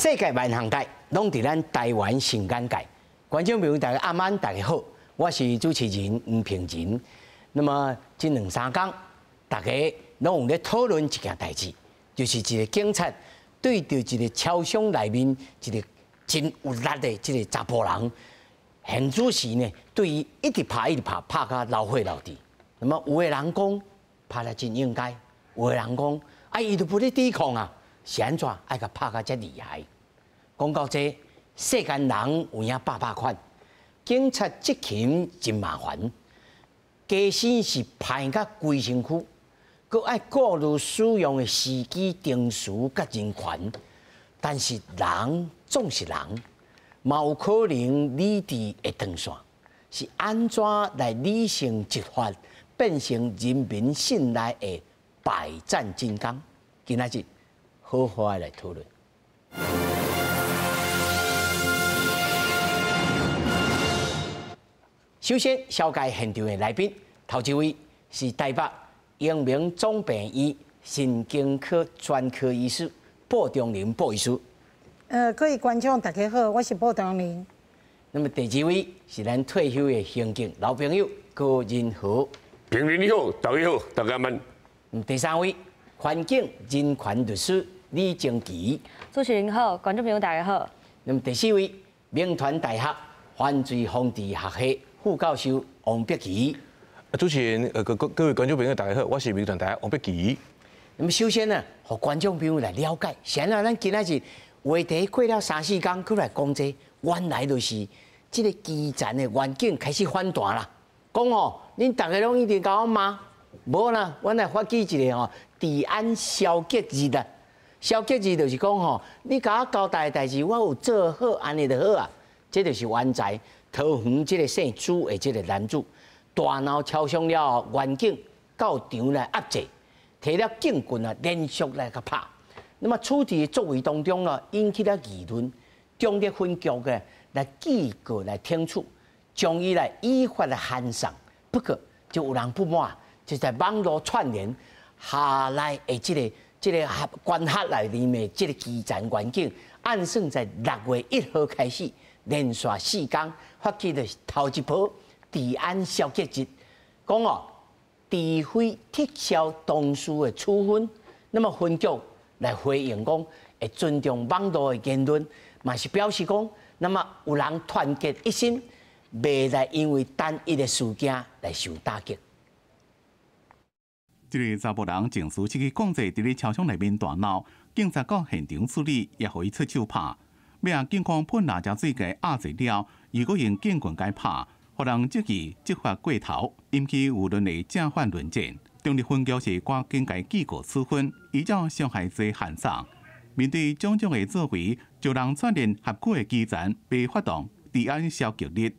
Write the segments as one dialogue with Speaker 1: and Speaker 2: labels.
Speaker 1: 世界萬行界攏佇咱台灣新眼界。觀眾朋友大家暗安，大家好，我是主持人吳平仁。那麼這兩三工，大家攏有咧討論一件代誌，就是一個警察對著一個超商內面一個真有力的這個查埔人，現主時呢，對伊一直拍一直拍，拍甲流血流滴。那麼有的人講拍得真應該，有的人講啊，伊都無咧抵抗啊，是按怎愛共拍甲遮厲害？講到這，世間人有影百百款，警察執勤真麻煩，加薪是歹甲規身軀，閣愛顧慮使用的時機、程序佮人權。但是人總是人，嘛有可能理智會斷線，是按怎來理性執法，變成人民信賴的百戰金剛？今仔日好好來討論。首先，紹介現場的來賓，頭一位是台北陽明總病院神經科專科醫師布中林布醫師。
Speaker 2: 各位觀眾大家好，我是布中林。
Speaker 1: 那麼第二位是咱退休的刑警老朋友高仁和。
Speaker 3: 平仁你好，大家好，大家們。
Speaker 1: 第三位環境人權律師李晶琪。
Speaker 4: 主持人好，觀眾朋友大家好。
Speaker 1: 那麼第四位銘傳大學犯罪防治學系副教授王碧琪。
Speaker 5: 主持人，各位觀眾朋友大家好，我是銘傳大學王碧琪。
Speaker 1: 那麼首先呢，予觀眾朋友來了解，現在咱今仔日話題過了三四工，閣來講這，原來就是這個基層的員警開始反彈啦。講哦，恁逐个攏一直共我罵，無啦，阮來發起一個吼治安消極日啊。消極日就是講吼，你共我交代的代誌，我有做好，按呢就好啊。這就是原在桃園這個姓朱的這個男子，大鬧超商了後，員警到場來壓制，提了警棍啊，連續來共拍。那麼處置的作為當中呢，引起了議論，中壢分局的來記過來懲處，將伊來依法來函送。不過就有人不滿，就在網路串聯下來的這個管轄內面的這個基層員警，按算在6月1號開始，連續4工發起了頭一波治安消極日，講哦，除非撤銷同事的處分，那麼分局來回應講會尊重網路的言論，嘛是表示講，那麼有人團結一心，袂來因為單一的事件來受打擊。
Speaker 6: 這個查埔人情緒失去控制，佇咧超商內面大鬧，警察到現場處理，也予伊出手拍。尾仔警方噴辣椒水共壓制了，又閣用警棍共拍，予人質疑執法過頭，引起輿論的正反論戰。中壢分局是趕緊共記過處分，依照傷害罪函送。面對種種的作為，就人串聯轄區的基層被發動治安消極日。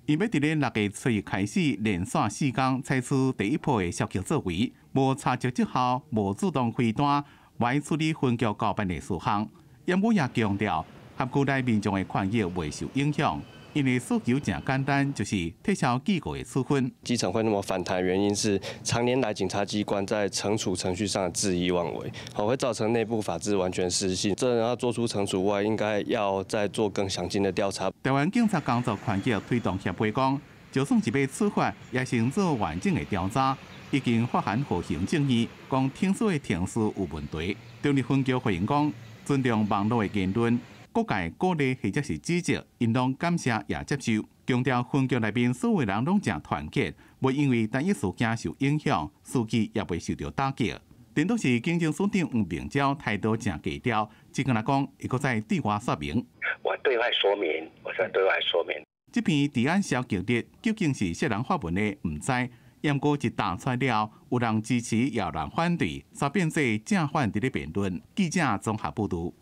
Speaker 6: 𪜶欲佇咧6月初一開始，連續4工採取第一波的消極作為，無查證績效，無主動開單，無處理分局交辦的事項。毋過也強調，轄區內民眾的權益袂受影響。𪜶的訴求誠簡單，就是撤銷記過的處分。
Speaker 7: 基層會那麼反彈，原因是常年來警察機關在懲處程序上恣意妄為，好會造成內部法治完全失信。這要做出懲處外，應該要再做更詳盡的調查。
Speaker 6: 台灣警察工作權益推動協會講，就算是欲處罰，也先做完整的調查。已經發函予行政院，講聽取的程序有問題。中壢分局回應講，尊重網路的言論。各界鼓勵或者是指責，𪜶攏感謝也接受。強調分局內面所有人攏誠團結，袂因為單一事件受影響，士氣也袂受著打擊。顛倒是警政署長黃明昭態度誠低調，只干焦講會閣再對外說明。
Speaker 8: 我對外說明，我在對外說明。
Speaker 6: 這篇治安消極日究竟是啥人發文的，毋知。毋過一彈出來了，有人支持，也有人反對，煞變做正反佇咧辯論。記者綜合報導。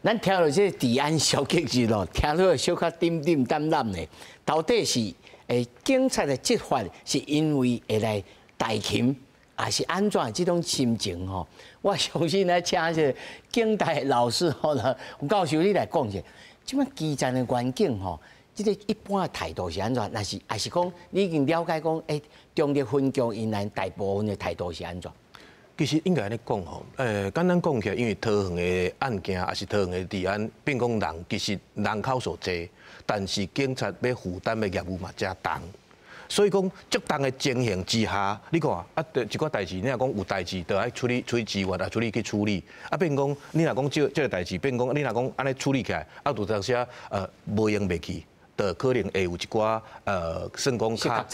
Speaker 1: 咱聽著這個治安消極日咯，聽著小可點點膽膽的，到底是警察的執法是因為會來代勤，還是按怎這種心情吼？我相信來請這個警大老師吼，吳教授你來講者，這擺基層的員警吼，這個一般的態度是按怎？若是還是講你已經了解講，中壢分局𪜶大部分的態度是按怎？
Speaker 5: 其實應該按呢講吼，簡單講起來，因為桃園的案件，抑是桃園的治安，變講人其實人口數濟，但是警察欲負擔的業務嘛誠重，所以講足重的情形之下，你看啊，一寡代誌，你若講有代誌，就愛處理處理資源啊，處理去處理，啊變講你若講這個代誌，變講你若講按呢處理起來，啊有當時啊，無閒袂去，就可能會有一寡算講較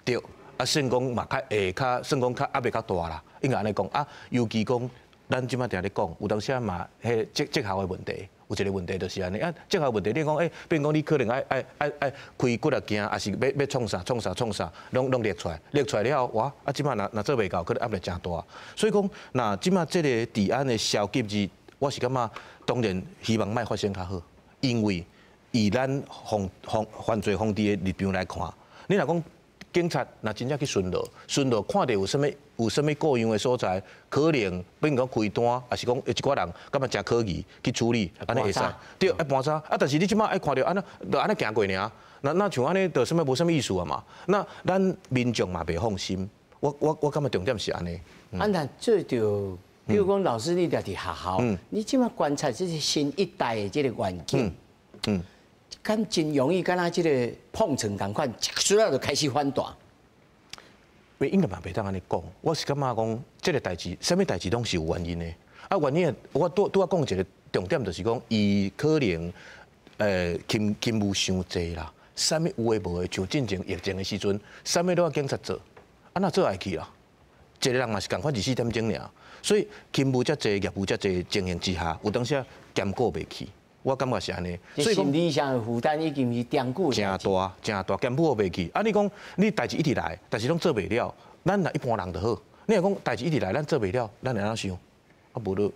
Speaker 5: 對。啊，算講嘛較會較算講較壓力較大啦，應該按呢講啊。尤其講咱這擺定咧講，有當時啊嘛，彼績效的問題，有一個問題就是按呢啊，績效問題，你講欸，變講你可能愛愛愛愛開幾若件，抑是欲創啥創啥創啥，攏列出來，列出來了後，哇，啊這擺若做袂到，可能壓力誠大。所以講，若這擺這個治安的消極日，我是感覺當然希望莫發生較好，因為以咱防防犯罪防治的立場來看，你若講。警察若真正去巡邏，巡邏看著有啥物過樣的所在，可能比如講開單，抑是講一寡人感覺誠可疑去處理，按呢會使。對，愛盤查。啊，但是你這擺愛看著按呢，就按呢行過爾，那像按呢，就啥物無啥物意思啊嘛。那咱民眾嘛袂放心。我感覺重點是按呢。
Speaker 1: 啊，那這就，比如講老師你佇學校，你這擺觀察這個新一代的這個環境，敢真容易，敢若這個碰撞仝款，一出來就開始反彈。
Speaker 5: 應該嘛袂當按呢講，我是感覺講，這個代誌，啥物代誌攏是有原因的。啊，原因我拄拄仔講一個重點，就是講，伊可能勤務傷濟啦，啥物有的無的，像進前疫情的時陣，啥物都愛警察做，啊若做會去啦，一個人嘛是仝款24點鐘爾，所以勤務遮濟，業務遮濟情形之下，有當時兼顧袂去。我感覺是按呢，
Speaker 1: 所以心理上的負擔已經是長久。
Speaker 5: 誠大，誠大，兼顧袂去。啊，你講你代誌一直來，但是攏做袂了。咱若一般人就好。你若講代誌一直來，咱做袂了，咱會按怎想？啊，無就逐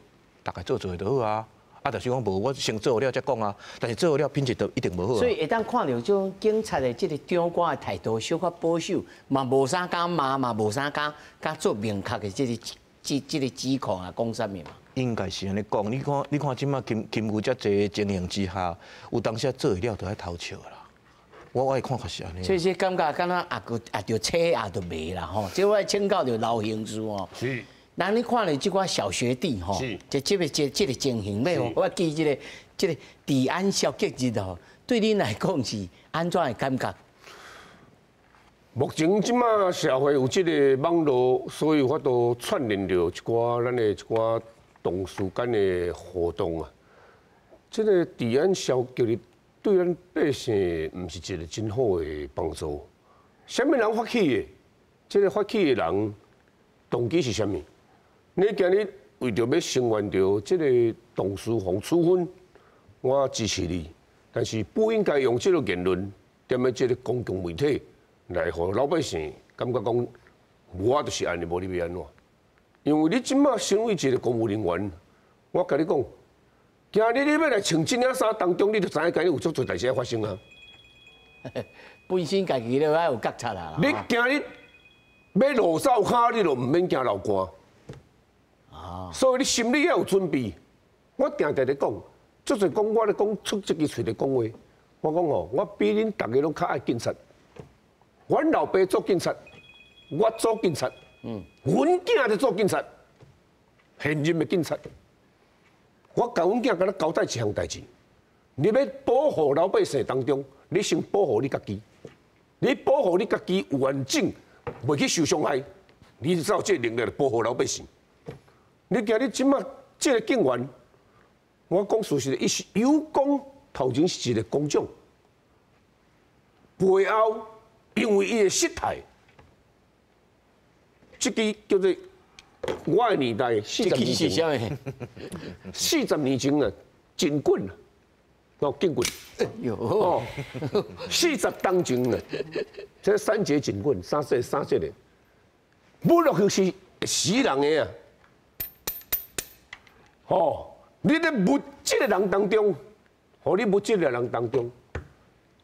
Speaker 5: 家做做就好啊。啊，就是講無，我先做好了才講啊。但是做好了品質就一定無好。
Speaker 1: 所以會當看著這種警察的這個長官的態度，小可保守，嘛無啥敢罵，嘛無啥敢敢做明確的這個指控啊，講啥物嘛。
Speaker 5: 應該是按呢講，你看，你看這擺勤務遮濟情形之下，有當時做會了就愛偷笑啦。我的看法是按呢。
Speaker 1: 所以這感覺敢若也閣也著車也著袂啦吼，這我請教著老刑事哦。
Speaker 3: 是。
Speaker 1: 那你看著這寡小學弟吼，就這個情形，欲我記這個治安消極日吼，對恁來講是按怎的感覺？
Speaker 3: 目前這擺社會有這個網路，所以有法度串聯著一寡咱的一寡同事間的活動啊。這個治安消極日對咱百姓毋是一個真好的幫助。啥物人發起的？這個發起的人動機是啥物？你今日為著欲聲援著這個同事予處分，我支持你，但是不應該用這個言論，踮咧這個公共媒體來予老百姓感覺講，我就是按呢，無你欲按怎？因為你這擺身為一個公務人員，我共你講，今日你欲來穿這領衫當中，你就知影今日有足濟代誌欲發生啊！
Speaker 1: 本身家己都愛有覺察啦。
Speaker 3: 你今日欲落灶跤，你就毋免驚流汗。啊！所以你心理要有準備。我定定咧講，足濟講我咧講出這支喙咧講話，我講哦，我比恁逐个攏較愛警察。阮老爸做警察，我做警察，阮囝就做警察，現任的警察。我共阮囝敢若交代一項代誌，你欲保護老百姓當中，你先保護你家己。你保護你家己有完整，袂去受傷害，你才有這個能力來保護老百姓。你今日這擺這個警員，我講事實的，伊是有講頭前是一個工長，背後因為伊的失態，這支叫做我的年代四十年前，40年前啊，警棍啊，哦，警棍，哦，40當前啊，這三節警棍，三節三節的，摸落去是死人的啊！哦，你咧物這個人當中，予你物這個人當中，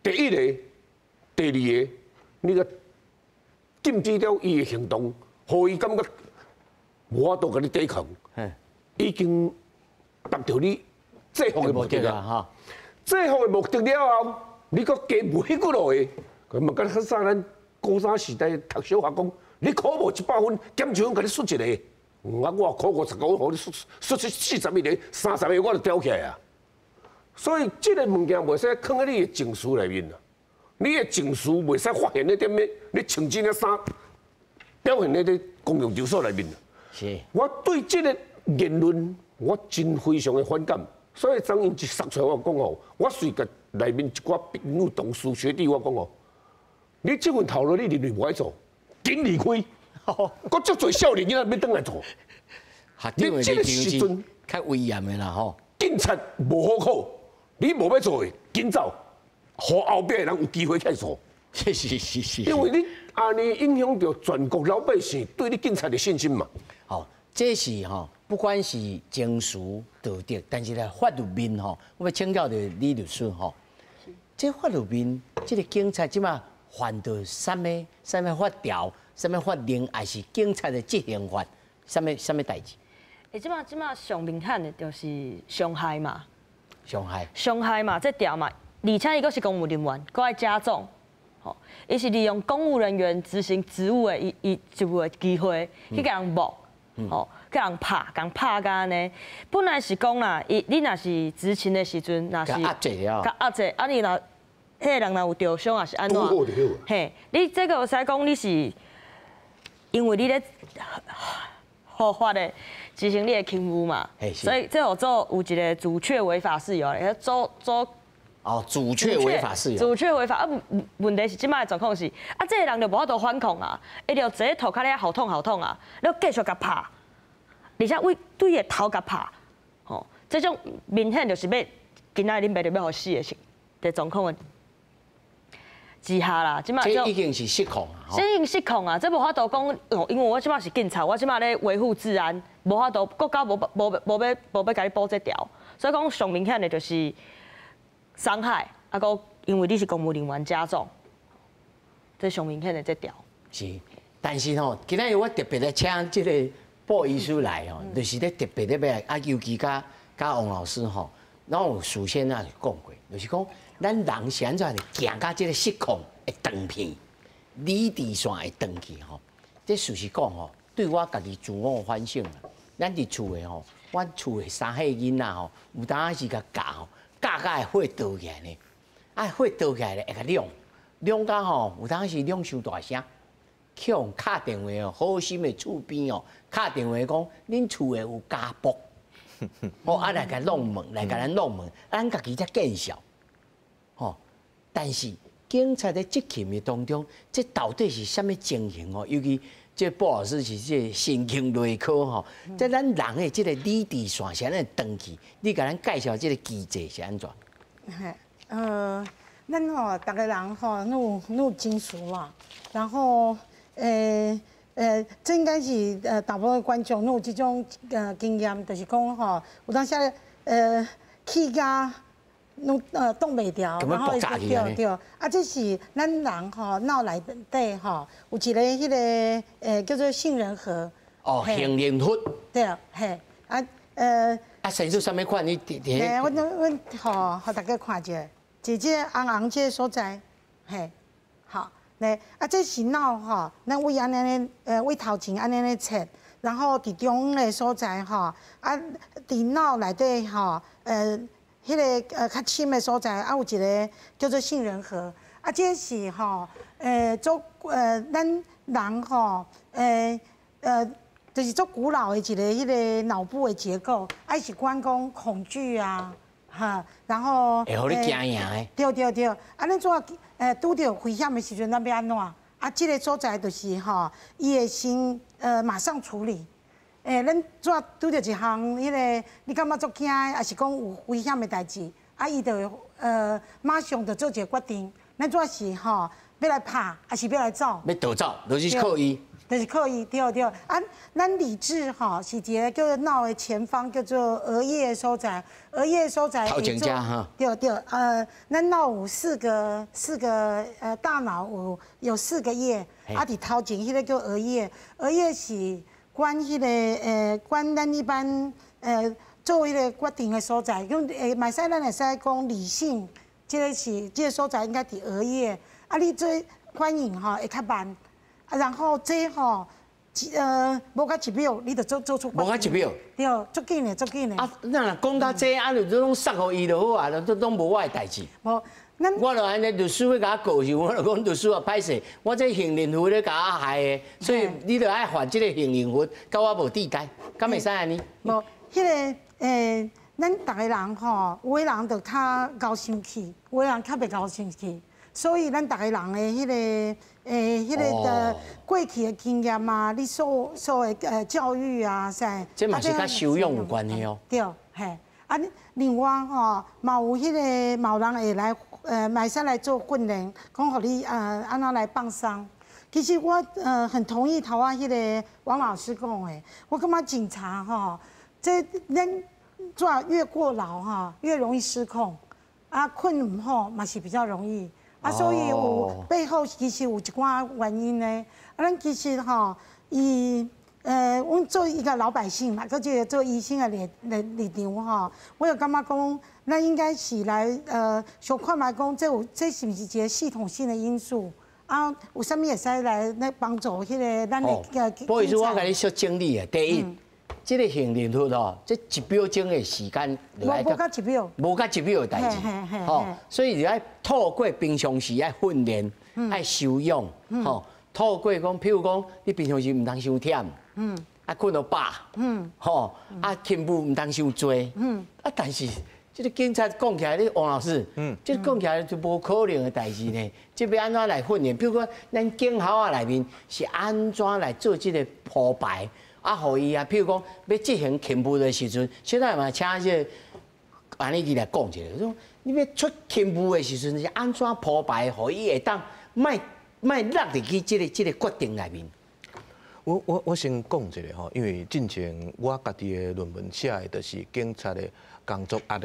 Speaker 3: 第一個、第二個，你閣禁止了伊的行動，予伊感覺無法度共你抵抗，已經達到你制服的目的啊！制服的目的了後，你閣加袂幾落個，佢嘛敢若較早咱古早時代讀小學講，你考無100分，減一分，共你罰一個。啊，我考50个，我予你摔出41个、30个，我就吊起来啊。所以這个物件袂使囥佇你的情绪内面啊，你的情绪袂使发现咧踮咧，你穿这件衫表现咧伫公共场所内面。我对这个言论，我真非常的反感。所以昨𪜶一杀出来，我讲吼，我随共内面一寡朋友、同事、学弟，我讲吼，你这份头路你认为无爱做，紧离开。阁足济少年囡仔欲转来做。
Speaker 1: 你这个时阵较危险的啦吼。
Speaker 3: 警察无好考，你无欲做的，紧走，予后壁的人有机会去做。
Speaker 1: 是是是是。
Speaker 3: 因为你按呢影响著全国老百姓对你警察的信心嘛。
Speaker 1: 好，这是吼，不管是情绪道德，但是咧法律面吼，我欲请教著李律师吼，这法律面，这个警察这马犯著啥物啥物法条、啥物法令，还是警察的执行法，啥物啥物代志？
Speaker 4: 欸，这马上明显的就是伤害嘛，
Speaker 1: 伤害，
Speaker 4: 伤害嘛，这条嘛，而且伊阁是公务人员，阁爱加重，吼，伊是利用公务人员执行职务的伊伊职务的机会去共人摸，吼，共人拍，共拍甲按呢。本来是讲啦，伊你若是执勤的时阵，若是
Speaker 1: 压制了，
Speaker 4: 共压制，啊你若彼个人若有著伤，也是按怎？嘿，你这个会使讲你是因为你咧合法的执行你的勤务嘛，所以这号做有一个阻却违法事由，做做
Speaker 1: 哦，阻却违法事由，
Speaker 4: 阻却违法啊！问题是这摆的状况是啊，这个人就无法度反抗啊，伊就坐咧涂跤咧好痛好痛啊，你继续共拍，而且为对伊的头共拍，吼，这种明显就是欲今仔恁爸就欲予死的是的状况的之下啦，这马
Speaker 1: 这已经是失控啊！
Speaker 4: 这已经失控啊！这无法度讲哦，因为我这马是警察，我这马咧维护治安，无法度国家无无无欲无欲共你补这条，所以讲上明显的就是伤害，啊，阁因为你是公务人员加重，这上明显的这条。
Speaker 1: 是，但是吼，今仔日我特别来请这个布医师来吼，就是咧特别咧欲啊，尤其佮佮王老师吼，拢有事先啊讲过，就是讲。咱人是按怎行到这个失控会断片，理智线会断去吼。这事实讲吼，对我家己自我反省啦。咱伫厝的吼，阮厝的三岁囡仔吼，有当时共教吼，教甲会火著起来呢。啊，火著起来咧，会共弄，弄到吼，有当时弄伤大声，去予敲电话哦，好心的厝边哦，敲电话讲，恁厝的有家暴，哦，啊来共弄门，来共咱弄门，咱家己才见笑。吼，但是警察在执勤的当中，这到底是啥物情形哦？尤其这布老师是这个神经内科吼，这咱人的这个理智线是按怎断去？你共咱介绍这个机制是按怎？
Speaker 2: 嘿，咱吼逐个人吼，拢有情绪嘛，然后，这应该是大部分观众拢有这种经验，就是讲吼，有当时气甲拢挡袂牢，
Speaker 1: 然后
Speaker 2: 对对，啊，这是咱人吼脑内底吼有一个彼个叫做杏仁核。
Speaker 1: 哦，杏仁核。
Speaker 2: 对，嘿，啊
Speaker 1: 啊，生出啥物款？你伫伫。
Speaker 2: 嘿，阮吼，予大家看一下，伫这个红红这个所在，嘿，好，咧，啊，这是脑吼，咱位按呢位头前按呢咧切，然后伫中央的所在吼，啊，伫脑内底吼，彼个较深的所在，啊，有一个叫做杏仁核，啊，这是吼，做咱人吼，就是足古老的一个彼个脑部的结构，啊，是管讲恐惧啊，哈，然后
Speaker 1: 会予你惊吓的。
Speaker 2: 对对对，啊，咱怎拄著危险的时阵，咱欲按怎？啊，这个所在就是吼，伊会先马上处理。咱怎拄著一项彼个，你感觉足惊的，抑是讲有危险的代志，啊，伊就会马上就做一个决定。咱怎是吼欲来拍，抑是欲来走？
Speaker 1: 欲逃走，就是靠伊。
Speaker 2: 就是靠伊，对对。啊，咱理智吼是伫个叫做脑的前方，叫做额叶的所在。额叶所在。
Speaker 1: 头前遮哈。
Speaker 2: 对对，咱脑有四个大脑有四个叶，啊，伫头前彼个叫额叶，额叶是管彼个管咱一般做彼个决定的所在，讲嘛会使咱会使讲理性，这个是这个所在应该伫额叶，啊，你做反应吼会较慢。啊，然后这吼無到一秒，你就做出
Speaker 1: 無到一秒，
Speaker 2: 對，足緊的，足緊的。
Speaker 1: 啊，那若講到這，啊，就攏殺予伊就好啊，都攏無我的代誌。
Speaker 2: 無，咱
Speaker 1: 我就按呢律師欲共我告時，我就講律師啊，歹勢，我這刑事法咧共我害的，所以你著愛還這個刑事法，佮我無底界，敢會使按呢？
Speaker 2: 無，彼个咱逐个人吼，有的人就較𠢕生氣，有的人較袂𠢕生氣，所以咱逐个人的彼个的過去的經驗啊，你所的教育啊，啥？
Speaker 1: 這嘛是佮修養有關係哦。
Speaker 2: 對，嘿，啊，另外吼，嘛有彼个嘛有人會來，嘛會使來做訓練，講予你按怎來放鬆。其實我很同意頭仔彼个王老師講的，我感覺警察吼，這咱做越過勞哈，越容易失控，啊，睏毋好嘛是比較容易，啊，所以有背後其實有一寡原因呢。啊，咱其實吼，伊阮做一個老百姓嘛，閣這個做醫生的立場吼，我有感覺講，咱應該是來相看覓講，這是毋是一個系統性的因素？啊，有啥物會使來來幫助彼个咱的？
Speaker 1: 不好意思，我共你小整理啊。第一，這個刑事法吼，這一秒鐘的時間，
Speaker 2: 無無到一秒，
Speaker 1: 無到一秒的代誌，吼，所以就愛透過平常時愛訓練，愛修養，吼，透過講，譬如講，你平常時毋通傷忝，啊，睏予飽，吼，啊，勤務毋通傷濟，啊，但是這個警察講起來，你王老師，這講起來就無可能的代誌呢。這欲按怎來訓練？譬如講，咱警校仔內面是按怎來做這個鋪排？啊，予伊啊，譬如講，欲執行勤務的時陣，現在嘛請這個按呢去來講一下，說你欲出勤務的時陣是按怎鋪排，予伊會當莫莫落入去這個決定內面。
Speaker 5: 我先講一下吼，因為進前我家己的論文寫的就是警察的工作壓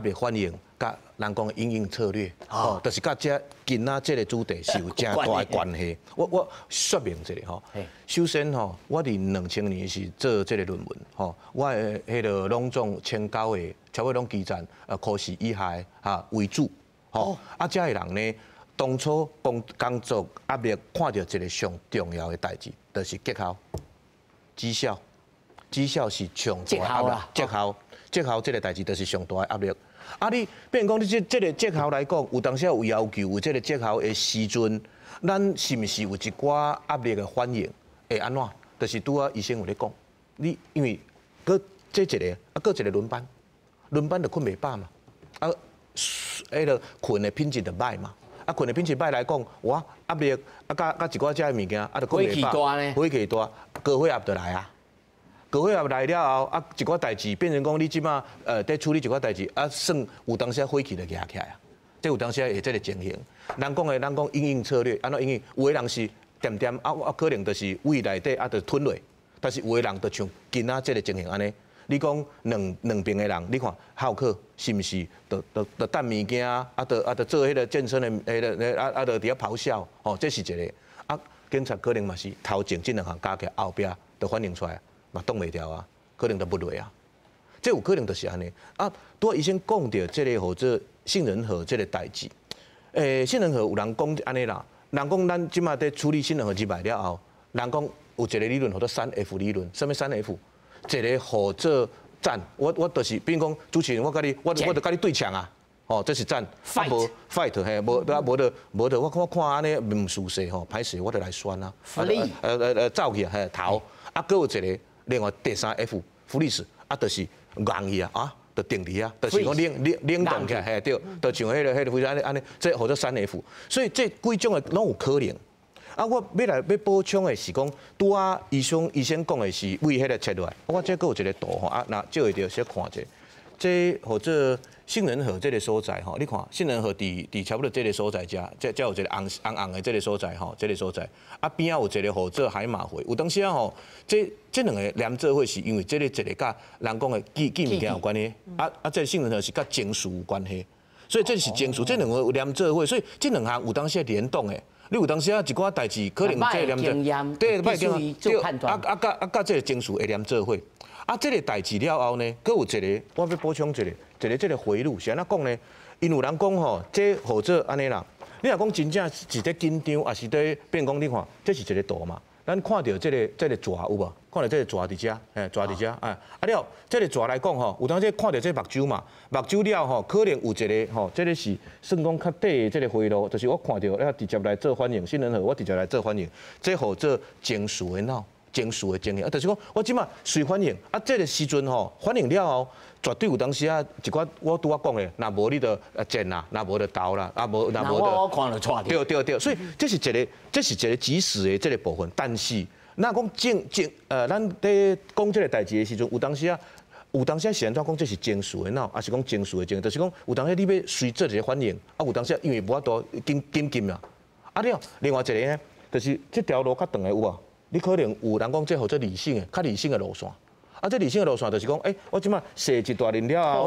Speaker 5: 力反應，佮人講的因應策略，吼，就是佮這今仔這個主題是有誠大的關係。我說明一下吼。首先吼，我佇2000年是做這個論文，吼，我的彼个攏總1009個，差不多攏基層科士以下的哈為主，吼，啊，遮的人呢，當初工作壓力看著一個上重要的代誌，就是績效、績效、績效是上大的壓力。績效、績效這個代誌就是上大的壓力。啊，你變講你這個績效來講，有當時有要求，有這個績效的時陣，咱是毋是有一寡壓力的反應？會按怎？就是拄仔醫生有咧講，你因為閣這一個，啊，閣一個輪班，輪班就睏袂飽嘛，啊，彼个睏的品質就歹嘛。啊，睏的品質歹來講，我壓力啊，佮一寡遮的物件，啊，就睏袂飽，火氣大，高血壓就來啊。高血壓來了後，啊，一寡代誌變成講你這馬佇處理一寡代誌，啊，算有當時火氣就壓起來啊。這有當時會這個情形。人講的，人講因應策略，按怎因應？有的人是恬恬啊，啊，可能就是胃內底啊，就吞落。但是有的人就像今仔這個情形按呢。你講兩邊的人，你看好客是毋是？就等物件，啊，就做彼個健身的，彼个啊啊，就佇遐咆哮，吼，這是一個。啊，警察可能嘛是頭前這兩項加起來，後壁就反應出來，嘛擋袂牢啊，可能就不落啊。這有可能就是按呢。啊，拄仔醫生講著這個號做杏仁核這個代誌。杏仁核有人講按呢啦，人講咱這馬佇處理杏仁核入來了後，人講有一個理論號做三 F 理論，啥物三 F？一個號做戰，我就是，比如講主持人，我佮你，我就佮你對嗆啊，吼，這是戰，
Speaker 1: fight
Speaker 5: 無 fight 嘿，無啊無就無就我看按呢毋舒適吼，歹勢我就來選啊，走去啊，嘿，逃，啊，閣有一個另外第三 F，freeze，啊，就是硬去啊，啊，就定佇遐，就是講冷凍起來，嘿，對，就像彼個非按呢按呢，這號做三 F，所以這幾種的攏有可能。啊，我欲來欲補充的是講，拄仔醫生講的是為彼個切落來，我這閣有一個圖吼，啊，若借會著小看者，這號做杏仁核這個所在吼，你看杏仁核佇差不多這個所在遮，這有一個紅紅紅的這個所在吼，這個所在，啊邊仔有一個號做海馬迴，有當時啊吼，這兩個連做伙是因為這個一個佮人講的記物件有關係，啊啊，這個杏仁核是佮情緒有關係，所以這是情緒，這兩個有連做伙，所以這兩項有當時聯動的。你有當時啊，一寡代誌可能這連做，對，歹經驗，對，啊啊，佮啊佮這個情緒會連做伙，啊，這個代誌了後呢，閣有一個，我欲補充一個，一個這個回路是按怎講呢？𪜶有人講吼，這號做按呢啦，你若講真正是佇緊張，抑是佇變講你看，這是一個圖嘛？咱看著這個蛇有無？看著這個蛇佇遮，嘿，蛇佇遮，啊，啊了，這個蛇來講吼，有當時看著這目睭嘛，目睭了吼，可能有一個吼，這個是算講較短的這個回路，就是我看著了直接來做反應，杏仁核我直接來做反應，這號做情緒的腦，情緒的情形，啊，就是講我這馬隨反應，啊，這個時陣吼，反應了後，絕對有當時啊，一寡我拄仔講的，若無你就戰啦，若無就逃啦，啊無若無就，
Speaker 1: 我看就錯。
Speaker 5: 對對對，所以這是一個即時的這個部分，但是若講正正咱佇講這個代誌的時陣，有當時啊，有當時是按怎講？這是情緒的腦，抑是講情緒的情，就是講有當時你欲隨做一個反應，啊有當時因為無法度緊緊緊啊，啊了，另外一個呢，就是這條路較長的有無？你可能有人講這號做理性的，較理性的路線。啊，這理性的路線就是講，欸，我這馬踅一大輪了後，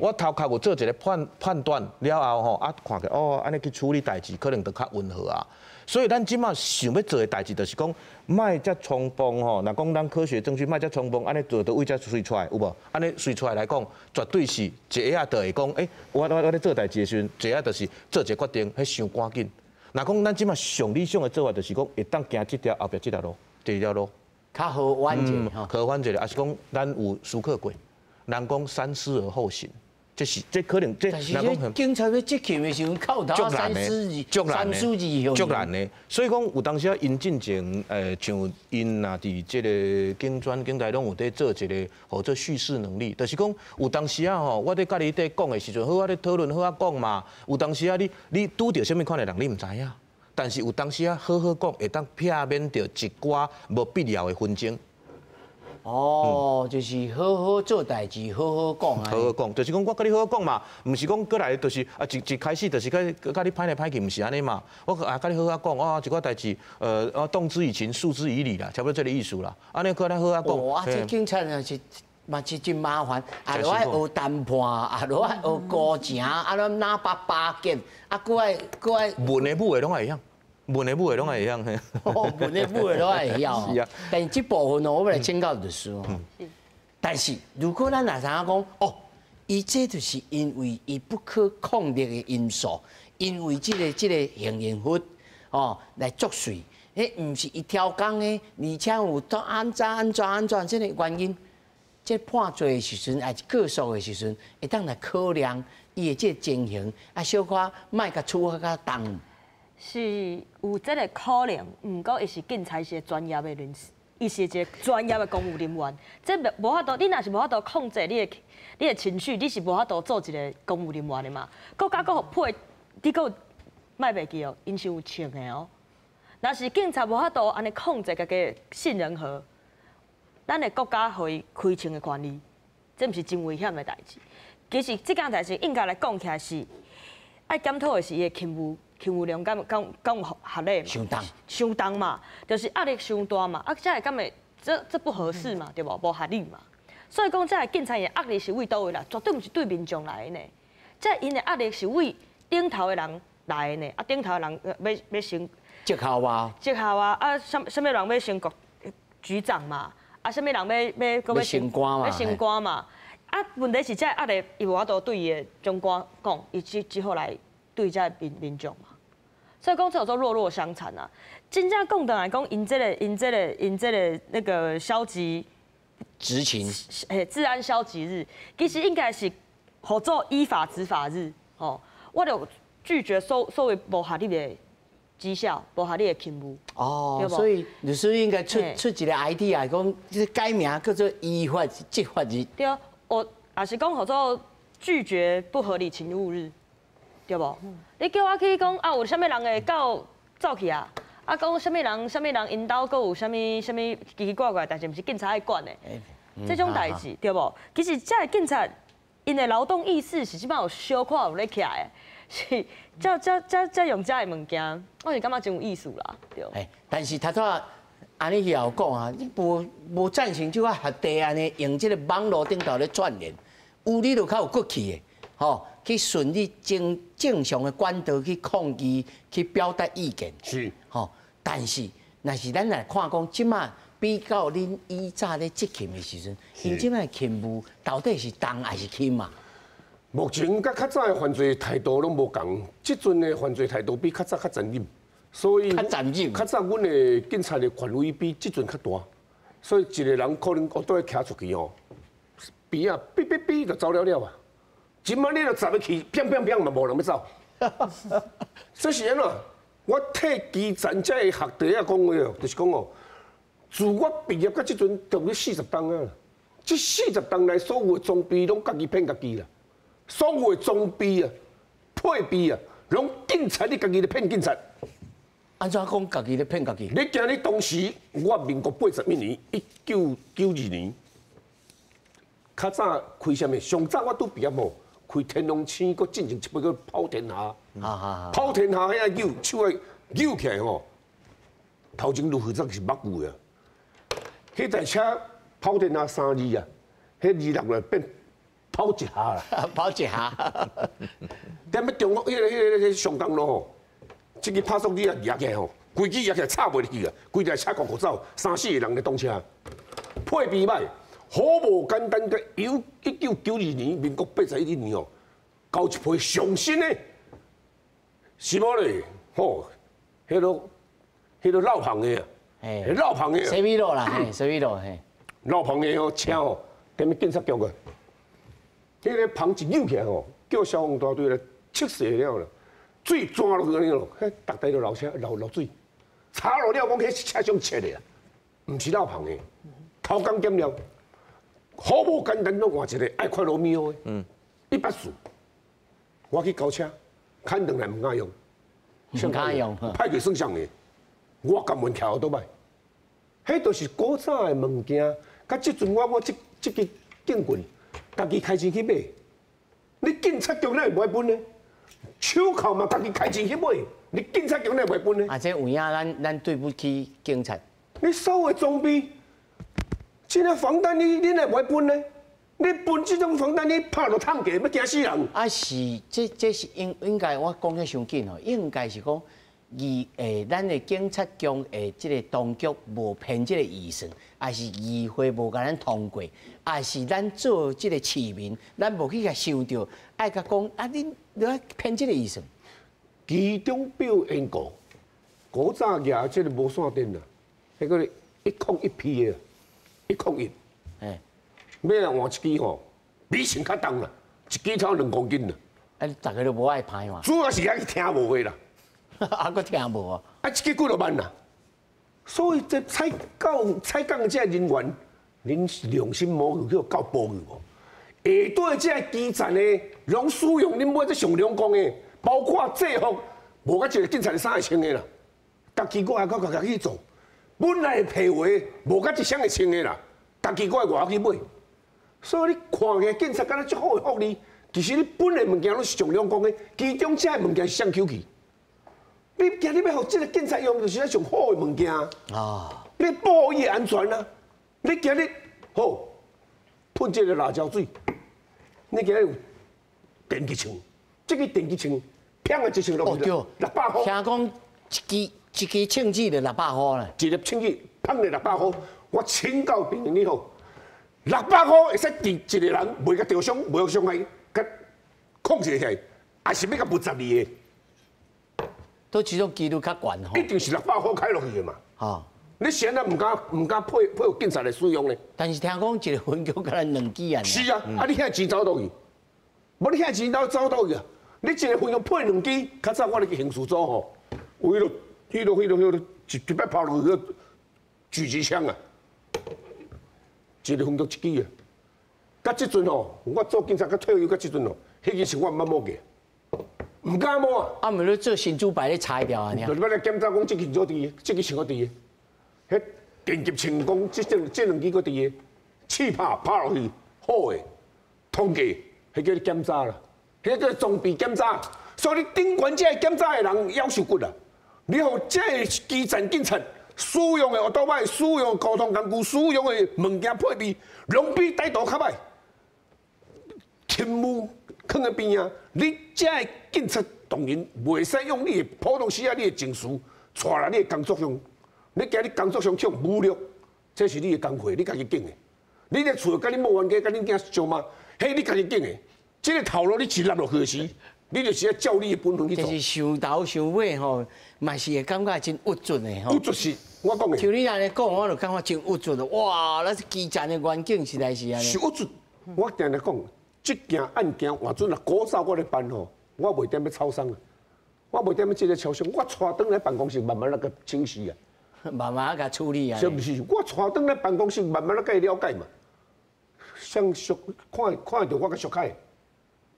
Speaker 5: 我頭殼有做一個判斷了後吼，啊，看起哦，按呢去處理代誌，可能就較溫和啊。所以咱這馬想欲做的代誌，就是講，莫遮衝動吼。若講咱科學證據，莫遮衝動，按呢做就對遮隨出來有無？按呢隨出來來講，絕對是一下就會講，欸，我咧做代誌的時陣，一下就是做一個決定，彼傷趕緊。若講咱這馬上理想的做法，就是講會當行這條後壁這條路，第二條路。
Speaker 1: 較好穩陣
Speaker 5: 吼，較好穩陣，抑是講咱有思考過，人講三思而後行，這是這可能這。
Speaker 1: 但是警察欲執勤的時陣，靠頭三思而三思而後
Speaker 5: 足難的。所以講有當時啊，𪜶進前像𪜶若佇這個警專、警大攏有佇做一個號做敘事能力，就是講有當時啊吼，我佇佮你佇講的時陣，好啊咧討論，好啊講嘛。有當時啊，你拄著啥物款的人，你毋知影。但是有當時啊，好好講，會當避免著一寡無必要的紛爭。
Speaker 1: 哦，就是好好做代誌，好好講啊。
Speaker 5: 好好講，就是講我佮你好好講嘛，毋是講過來就是啊一一開始就是佮你歹來歹去，毋是按呢嘛。我啊佮你好好講，啊一寡代誌，動之以情，訴之以理啦，差不多這個意思啦。按呢佮你好好講。
Speaker 1: 哇，這警察若是嘛是真麻煩，啊，著愛學談判，啊，著愛學過程，啊，攏喇叭巴結，啊，閣愛閣愛。
Speaker 5: 文的武的攏會曉。文的武的攏會曉。
Speaker 1: 哦，文的武的攏會曉。
Speaker 5: 是啊。
Speaker 1: 但是這部分哦，我欲來請教律師哦。但是如果咱若知影講，哦，伊這就是因為伊不可抗力的因素，因為這個杏仁核哦來作祟，彼毋是伊刁工的，而且有按怎按怎按怎這個原因，這判罪的時陣，抑是告訴的時陣，會當來考量伊的這個情形，啊，小可莫共處罰較重。
Speaker 4: 是有這個可能，毋過伊是警察是專業的人士，伊是一個專業的公務人員，這無法度，你若是無法度控制你的情緒，你是無法度做一個公務人員的嘛。國家閣配，你閣莫袂記哦，𪜶是有槍的哦。若是警察無法度按呢控制家己的杏仁核，咱的國家予伊開槍的權利，這毋是真危險的代誌。其實這件代誌應該來講起來是愛檢討的是伊的勤務。勤務量敢有合理嘛？
Speaker 1: 傷重，
Speaker 4: 傷重嘛，就是壓力傷大嘛，啊，這會敢會這不合適嘛，對無？無合理嘛。所以講，這个警察的壓力是對佗位來？絕對毋是對民眾來的呢。這𪜶的壓力是對頂頭的人來的呢。啊，頂頭的人欲升
Speaker 1: 績效啊，
Speaker 4: 績效啊，啊，啥物人欲升局局長嘛？啊，啥物人欲閣欲
Speaker 1: 升官嘛？
Speaker 4: 欲升官嘛？啊，問題是這壓力伊無法度對伊的長官講，伊只好來對這民眾嘛。所以講這叫做弱弱相殘啊！真正講轉來講，𪜶這個那個消極
Speaker 1: 執勤，
Speaker 4: 嘿，治安消極日，其實應該是號做依法執法日，吼，我就拒絕所謂無合理的績效，無合理的勤務。
Speaker 1: 哦，所以律師應該出一個 idea，講這改名叫做依法執法日。
Speaker 4: 對，我也是講號做拒絕不合理勤務日。對無？你叫我去講啊，有啥物人會到走去啊？啊，講啥物人、啥物人𪜶兜閣有啥物、啥物奇奇怪怪代誌，毋是警察愛管的。這種代誌對無？其實這个警察𪜶的勞動意識是這擺有小可有咧起來的，是才用這个物件，我是感覺真有意思啦，對。
Speaker 1: 欸，但是頭拄仔按呢也有講啊，你無贊成這款合地按呢，用這個網路頂頭咧串連，有你就較有骨氣的，吼。去順利正常的管道去抗議、去表達意見，吼。但是，若是咱來看講，這馬比較恁以早咧執勤的時陣，𪜶這馬勤務到底是重還是輕嘛？
Speaker 3: 目前佮較早的犯罪態度攏無仝，這陣的犯罪態度比較早較殘忍，所以
Speaker 1: 较残忍。
Speaker 3: 较早阮的警察的权威比这阵较大，所以一个人可能乌倒徛出去吼，边仔哔哔哔就走了了啊。这摆你若十个去，砰砰砰嘛无人欲走。这是按怎？我替基层这个学弟仔讲话哦，就是讲哦，自我毕业到这阵，差不多四十冬啊。这四十冬来，所有的装备拢家己骗家己啦。所有的装备啊、配备啊，拢警察你家己咧骗警察。
Speaker 1: 按怎讲家己咧骗家己？
Speaker 3: 你今日当时，我民国81年，1992年，较早开啥物？上早我拄毕业吼，开天龙星，阁进前一摆阁跑天下。跑天下遐扭手爱扭起来吼，头前路负责是目有的。彼台车跑天下三字啊，彼字落来变跑一下啦，
Speaker 1: 跑一下。
Speaker 3: 踮咧中国彼个上江路吼，这个拍速机啊压起来吼，规支压起来插袂入去啊，规台车国国走，三四个人咧挡车，配备歹，好无简单。个有1992年，民国81年哦，交一批上新的。是无咧？吼，彼个漏棚的啊，漏棚的。
Speaker 1: 水米路啦，嘿，水米路嘿。
Speaker 3: 漏棚的吼车吼，踮咧警察局个，彼个棚一扭起来吼，叫消防大队来测试了啦，水钻落去按呢咯，彼逐台都漏车漏漏水，查落了讲彼是车厢切的啊，毋是漏棚的，偷工减料，好无简单，拢换一个爱快罗密欧的，140，我去交车。牵转来毋敢用，
Speaker 1: 毋敢用，
Speaker 3: 歹去算啥的？我甘愿徛倒摆，彼就是古早的物件。佮这阵我这支警棍，家己开钱去买。你警察局哪会无爱分呢？手铐嘛，家己开钱去买。你警察局哪会袂分呢？
Speaker 1: 啊，这有影咱对不起警察。
Speaker 3: 你所有的装备，这个防弹衣，你哪会无爱分呢？你分这种防弹衣拍落烫过，欲惊死人！
Speaker 1: 啊是，这是应该我讲得伤紧吼，应该是讲，议诶，咱的警察局的这个当局无编这个预算，抑是议会无共咱通过，抑是咱做这个市民，咱无去共想著，爱共讲啊，恁你爱编这个预算。
Speaker 3: 其中表演过，古早举这个无线电啊，彼个101P 的，101，哎。欲来换一支吼，比钱较重啦，一支超2公斤啦。
Speaker 1: 啊，逐家都无爱拍嘛。
Speaker 3: 主要是遐去听无的啦，
Speaker 1: 啊，阁听无啊？
Speaker 3: 啊，一支几落万啦。所以这采购采购的这人员，恁良心摸去叫报去无？下底这基层的，拢使用恁买这上两公的，包括制服，无甲一个警察的衫会穿的啦。家己我还阁家己去做，本来的皮鞋无甲一双会穿的啦，家己我外口去买。所以你看起来警察敢若足好的福利，其实你本来物件拢是上两公的，其中这个物件是啥口气？你今日欲予这个警察用，就是咱上好的物件啊！你保护伊的安全啊！你今日好喷这个辣椒水，你今日有电击枪，这个电击枪，砰啊一枪落去，600箍。
Speaker 1: 听讲一支一支枪支就六百箍咧，
Speaker 3: 一粒枪支砰咧六百箍，我请教朋友你好。六百箍会使治一个人，袂共著伤，袂予伤害，共控制起来，抑是欲共罚十二个？
Speaker 1: 都这种几率较悬吼。
Speaker 3: 一定是六百箍开落去的嘛。吼，你现在毋敢毋敢配配合警察来使用呢？
Speaker 1: 但是听讲一个分局敢若两支啊。
Speaker 3: 是啊，啊你遐钱走佗去？无你遐钱走走佗去啊？你一个分局配两支，较早我咧去刑事组吼，有彼落、彼落、彼落、彼落，一一摆抛落去个狙击枪啊！一个分局一支啊，到这阵吼，我做警察到退休到这阵吼，彼支是我毋捌摸过，毋敢摸啊！
Speaker 1: 啊，毋咧做神主牌咧拆掉啊？
Speaker 3: 就欲来检查讲，这支做伫，这支是阁伫的，彼电击枪讲，这两支阁伫的，试拍拍落去，好的，统计，彼叫你检查啦，彼叫装备检查。所以你顶悬这个检查的人夭寿骨啊！你予这个基层警察使用的欧兜摆、使用的交通工具、使用的物件配备，拢比歹徒较歹。勤务囥佇边啊！你这个警察当然袂使用你的普通时啊，你的情绪带来你的工作上。你今日工作上去侮辱，这是你的工课，你家己拣的。你咧厝共你某冤家，共恁囝相骂，彼你家己拣的。这个头路你一立落去时，你就是愛照你的本分去做。
Speaker 1: 就是想頭想尾吼，嘛是會感覺真鬱卒的吼。
Speaker 3: 鬱卒是，我講的。
Speaker 1: 像你按呢講，我就感覺真鬱卒的。哇，咱基層的環境實在是按呢。
Speaker 3: 是鬱卒，我定定講，這件案件換準若古早我咧辦吼，我袂踮咧操殭啊，我袂踮咧這个操傷，我帶轉來辦公室慢慢來共請示啊，
Speaker 1: 慢慢共處理啊。
Speaker 3: 是毋是？我帶轉來辦公室慢慢來共伊了解嘛。像熟看看著我較熟開。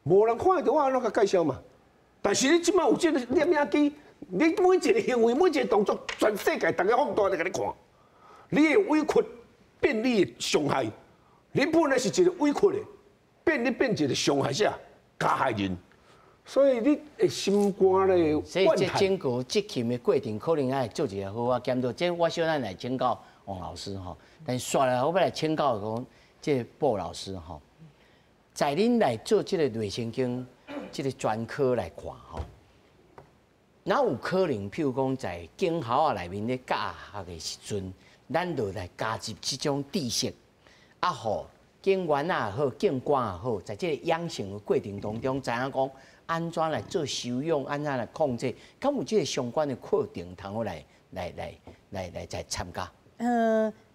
Speaker 3: 無人看會著我按怎共介紹嘛？但是你這擺有這个攝影機，你每一个行為、每一个動作，全世界逐家放大來共你看。你的委屈變你的傷害，你本來是一个委屈的，變你變一个傷害者、加害人。所以你會心肝咧。
Speaker 1: 所以這整個執勤的過程，可能愛做一个好仔檢討。這我小等來請教王老師吼，但是煞來我欲來請教講，這個布老師吼。在恁來做這个內神經這个專科來看吼，哪有可能？譬如講，在警校仔內面咧教學的時陣，咱就來加入這種知識，啊，予警員也好，警官也好，在這个養成的過程當中，知影講按怎來做修養，按怎來控制，敢有這个相關的課程通好來來來來來來參加？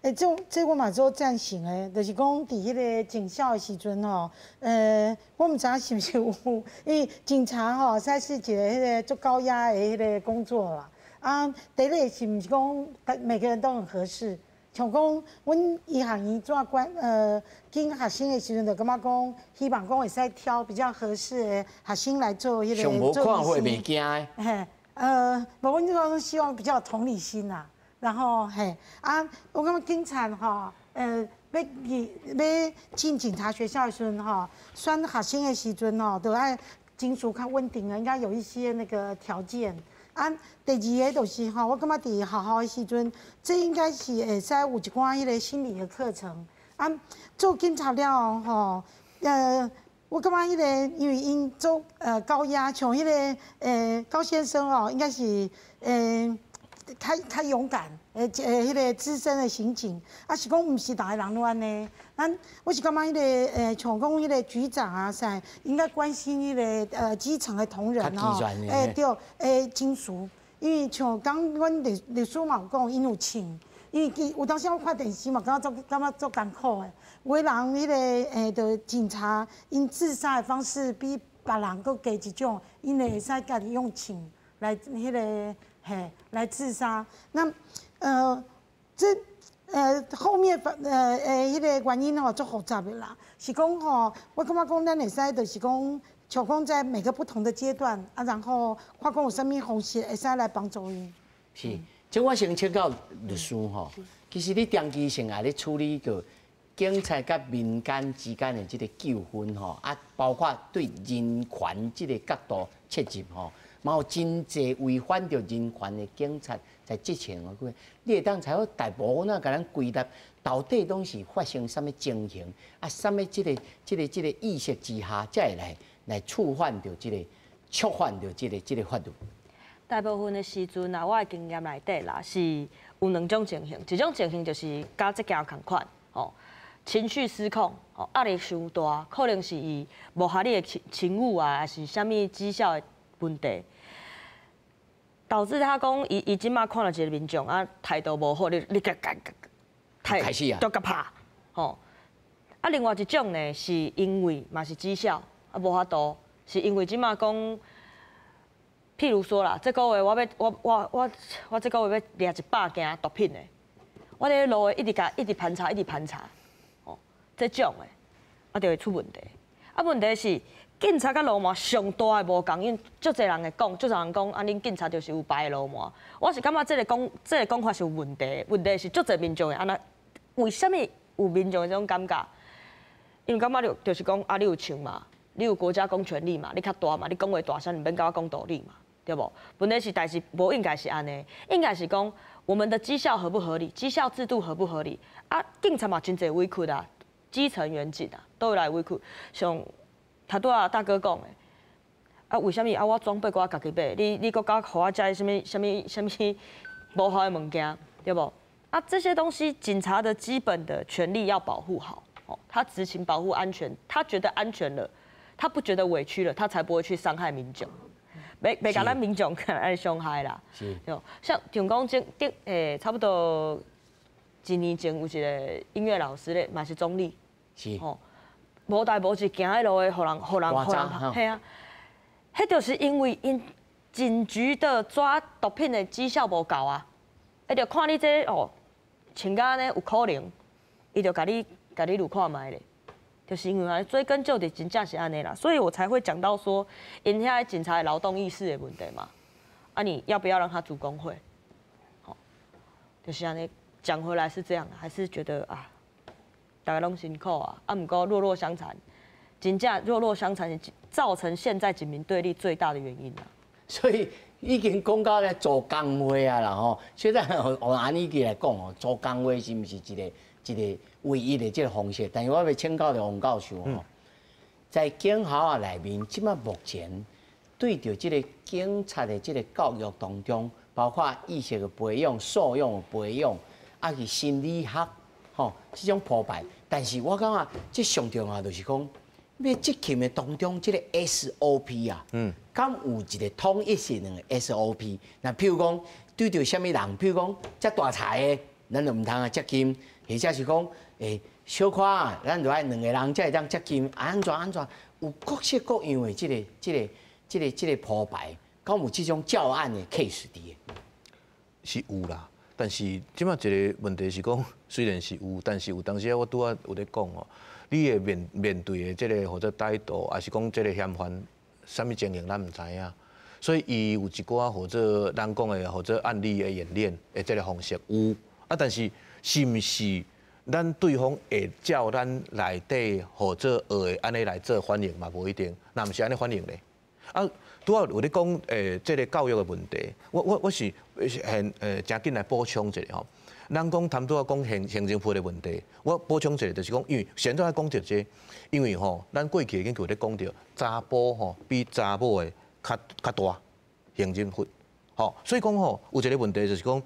Speaker 2: 欸，這我嘛足贊成的，就是講佇彼个警校的時陣吼，我毋知影是毋是有，因為警察吼，實在是一个彼个足高壓的彼个工作啦。啊，第一个是毋是講每個人都很合適？像講，阮醫學院做官，揀學生的時陣就感覺講，希望講會使挑比較合適的學生來做彼個。
Speaker 1: 上無看會袂驚的。
Speaker 2: 嘿，無，阮講希望比較有同理心啦。然後嘿啊，我感覺警察吼，欲入欲進警察學校的時陣吼，選學生的時陣吼，都愛情緒較穩定啊，應該有一些那個條件。啊，第二個就是吼，我感覺佇學校的時陣，這應該是會使有一寡彼個心理的課程。啊，做警察了後吼，我感覺彼個因為𪜶做高壓，像彼个高先生哦，應該是較較勇敢，彼个資深的刑警，啊是講毋是逐个人攏按呢。咱我是感覺彼个像講彼个局長啊，啥應該關心彼个基層的同仁吼，對，情緒，因為像剛阮律律師嘛有講，𪜶有銃，因為伊有當時我看電視嘛，感覺足感覺足艱苦的。有的人彼个就警察𪜶自殺的方式比別人閣加一種，𪜶會使家己用槍來彼个。嘿，來自殺。那，這後面彼个原因吼足複雜的啦。是講吼，我感覺講咱會使就是講，像講在每個不同的階段啊，然後看講有啥物方式會使來幫助𪜶。
Speaker 1: 是，這我先請教律師吼，其實你長期性也咧處理個警察佮民間之間的這个糾紛吼，啊，包括對人權這个角度切入吼。嘛有真濟違反著人權的警察在執勤的過，你會當採訪大部分啊，共咱歸納到底攏是發生啥物情形？啊，啥物這个、這个、這个意識之下，才會來來觸犯著這個、觸犯著這個、這个法律。
Speaker 4: 大部分的時陣啊，我的經驗內底啦，是有兩種情形，一種情形就是佮這件仝款，吼，情緒失控，吼，壓力傷大，可能是伊無合理的勤勤務啊，還是啥物績效的問題。導致他講，伊伊這馬看著一个民眾啊，態度無好，你你共共
Speaker 1: 開始啊，
Speaker 4: 就共拍，吼。啊，另外一種呢，是因為嘛是績效啊無法度，是因為這馬講，譬如說啦，這個月我欲我我我我這個月欲掠100件毒品的，我佇路的一直共一直盤查，一直盤查，吼，這種的啊就會出問題。啊，問題是。警察佮流氓上大的無仝，因為足濟人會講，足濟人講，啊，恁警察就是有牌的流氓。我是感覺這个講，這个講法是有問題。問題是足濟民眾會按呢，為啥物有民眾的這種感覺？因為感覺就就是講，啊，你有槍嘛，你有國家公權力嘛，你較大嘛，你講話大聲，毋免佮我講道理嘛，對無？問題是代誌無應該是按呢，應該是講我們的績效合不合理，績效制度合不合理？啊，警察嘛真濟委屈啊，基層員警啊，都會來委屈，像。頭拄仔大哥講的，啊，為啥物啊？我裝備我家己買，你你閣敢予我食啥物啥物啥物無效的物件，對無？啊，這些東西警察的基本的權利要保護好，哦，他執勤保護安全，他覺得安全了，他不覺得委屈了，他才不會去傷害民眾，袂袂共咱民眾來傷害啦。對，像像講這頂差不多一年前有一個音樂老師咧，嘛是總理，吼，無代無誌行彼路的，予人予人予人拍，嘿啊，彼就是因為𪜶警局的抓毒品的績效無夠啊，伊就看你這哦，穿甲按呢有可能，伊就共你共你擼看覓咧，就是因為按呢追根究底，真正是按呢啦，所以我才會講到說，𪜶遐警察的勞動意識的問題嘛，啊，你要不要讓他組工會？吼，就是按呢講回來是這樣，還是覺得啊，大家攏辛苦啊，啊，毋過弱弱相殘，真正弱弱相殘是造成現在警民對立最大的原因啊。
Speaker 1: 所以已經講到咧組工會啊啦吼，所以咱按按呢句來講吼，組工會是毋是一個一個唯一的這個方式？但是我欲請教著王教授吼，在警校啊內面，這馬目前對著這個警察的這個教育當中，包括意識的培養、素養的培養，啊去心理學吼這種鋪排。但是我感覺這上重要就是講，欲執勤的當中，這個 SOP 啊，敢有一個統一性的 SOP？那譬如講，對著啥物人，譬如講遮大柴的，咱就毋通啊接近；或者是講，小可啊，咱就愛兩個人才會當接近。按怎按怎，有各式各樣的這個、這個、這個、這個鋪排，敢有這種教案的 case 佇的？
Speaker 5: 是有啦，但是這馬一個問題是講，雖然是有，但是有當時我拄仔有咧講哦，你會面面對的這個或者態度，抑是講這個嫌犯，啥物情形咱毋知影，所以伊有一寡或者咱講的或者案例的演練的這個方式有，啊，但是是毋是咱對方會照咱內底或者學的按呢來做反應嘛？無一定，若毋是按呢反應咧。啊，拄仔有咧講這個教育的問題，我是很誠緊來補充一下吼。咱講談拄仔講行行政府的問題，我補充一下就是講，因為現在講著這個，因為吼，咱過去已經有咧講著，查埔吼比查某的較較大行政罰，吼，所以講吼有一個問題就是講，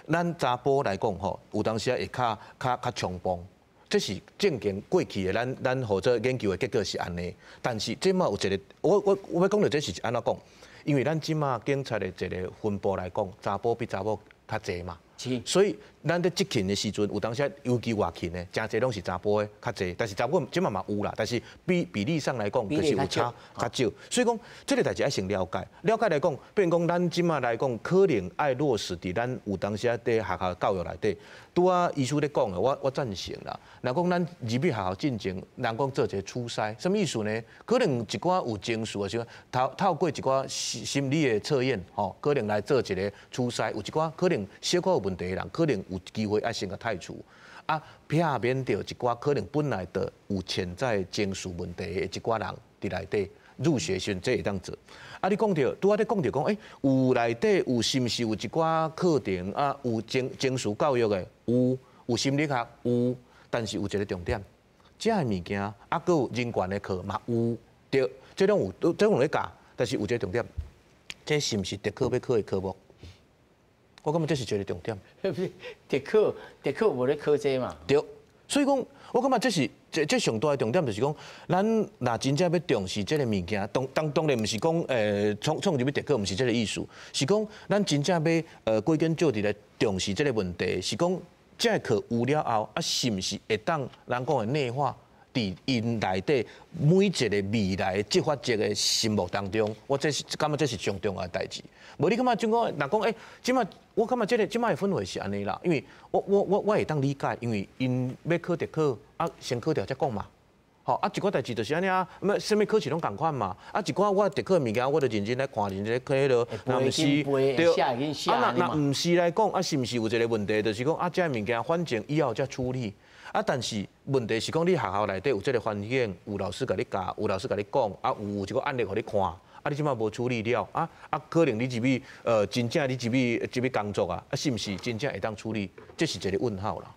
Speaker 5: 咱查埔來講吼，有當時會較較較衝動，這是正經過去的咱咱或者研究的結果是按呢，但是這馬有一個，我我我欲講著這是按怎講？因為咱這馬警察的一個分布來講，查埔比查某較濟嘛。所以咱佇執勤的時陣，有當時尤其外勤的，誠濟攏是查埔的較濟，但是查某這馬嘛有啦，但是比比例上來講，就是有差較少。所以講，這個代誌愛先了解，了解來講，變講咱這馬來講，可能愛落實佇咱有當時佇學校教育內底。拄仔醫師咧講的，我我贊成啦。若講咱入去學校進前，人講做一個初篩，啥物意思呢？可能一寡有情緒的時陣，透透過一寡心心理的測驗，吼，可能來做一個初篩，有一寡可能小可有問題的人，可能有機會愛先共剔除，啊，避免著一寡可能本來就有潛在情緒問題的一寡人佇內底入學時陣，這會當做。啊，你講著拄仔咧講著講，有內底有是毋是有一寡課程啊？有情情緒教育的，有有心理學有，但是有一個重點，這个物件啊，閣有人權的課嘛有，對，這攏有，這攏有咧教，但是有一個重點，這是毋是特考欲考的科目？我感覺這是一個重點。
Speaker 1: 特考特考無咧考這嘛？
Speaker 5: 對，所以講，我感覺這是這這上大的重點，就是講，咱若真正欲重視這個物件，當當當然毋是講創創入去特考，毋是這個意思，是講咱真正欲歸根究底來重視這個問題，是講這個課有了後，啊，是毋是會當人講的內化？佇𪜶內底每一個未來執法者的心目當中，我這是感覺這是上重要的代誌。無你感覺怎講？若講這馬我感覺這個這馬的氛圍是按呢啦，因為我我我我會當理解，因為𪜶欲考特考，啊先考著才講嘛。吼啊，一寡代誌就是按呢啊，欲啥物考試攏仝款嘛。啊，一寡我特考的物件，我就認真來看，認真來看彼落。若毋是對，啊，若若毋是來講，啊，是毋是有一個問題，就是講啊，這个物件反正以後才處理。啊，但是問題是講，你學校內底有這個環境，有老師共你教，有老師共你講，啊，有有一個案例予你看，啊，你這馬無處理了，啊啊，可能你入去，真正你入去入去工作啊，啊，是毋是真正會當處理？這是一個問號啦。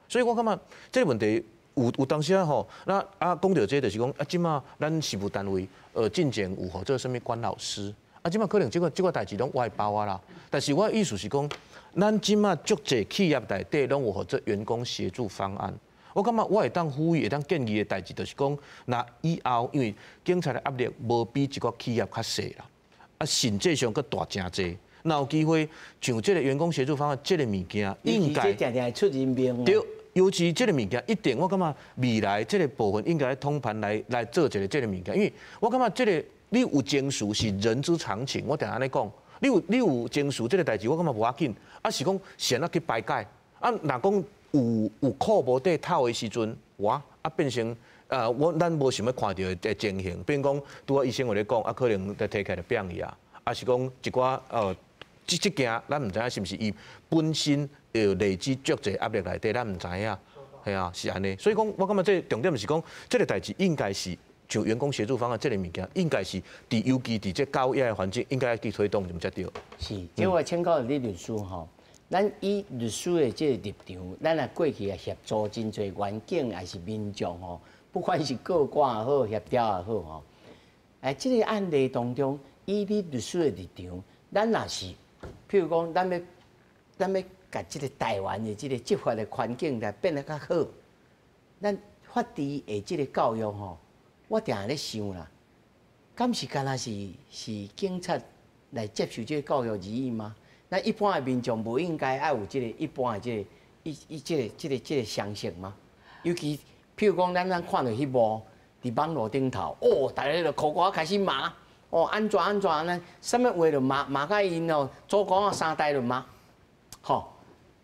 Speaker 5: 所以我感覺這個問題有有當時啊吼，那啊講著這就是講啊，這馬咱事務單位進前有予做啥物管老師，啊，這馬可能這個這個代誌攏外包啊啦。但是我意思是講，咱這馬足濟企業內底攏有予做員工協助方案。我感覺我會當呼籲、會當建議的代誌，就是講，若以後因為警察的壓力無比一個企業較細啦，啊，甚至上閣大誠濟。若有機會像這個員工協助方案這個物件，應該
Speaker 1: 定定會出人命。
Speaker 5: 對，尤其這個物件一定，我感覺未來這個部分應該通盤來做一個這個物件，因為我感覺這個你有情緒是人之常情，我定按呢講，你有情緒這個代誌，我感覺無要緊，啊是講是按怎去排解，啊若講有苦無地透的時陣，哇啊變成咱無想欲看著的情形，比如講拄仔醫生有咧講，啊可能就提起來就扁伊啊，啊是講一寡這件咱毋知影是毋是伊本身有累積足濟壓力內底，咱毋知影，係啊，是按呢。所以講，我感覺這重點是講，這個代誌應該是像員工協助方案這個物件，應該是佇尤其佇這高壓的環境，應該去推動，才對。
Speaker 1: 是，這我請教你律師吼，咱以律師的這個立場，咱若過去也協助真濟員警，抑是民眾吼，不管是告官也好，協調也好吼，哎，這個案例當中，以你律師的立場，咱若是，譬如講，咱欲共這個台灣的這個執法的環境來變得較好，咱法治的這個教育吼，我定定咧想啦，敢是干焦是警察來接受這個教育而已嗎？咱一般的民眾無應該愛有這個一般的這個一一這個這個這個常識嗎？尤其譬如講，咱看著彼幕佇網路頂頭，哦，大家就苦歌開始罵，哦，按怎按怎按呢？啥物話就罵罵甲𪜶哦，祖公啊三代就罵，吼，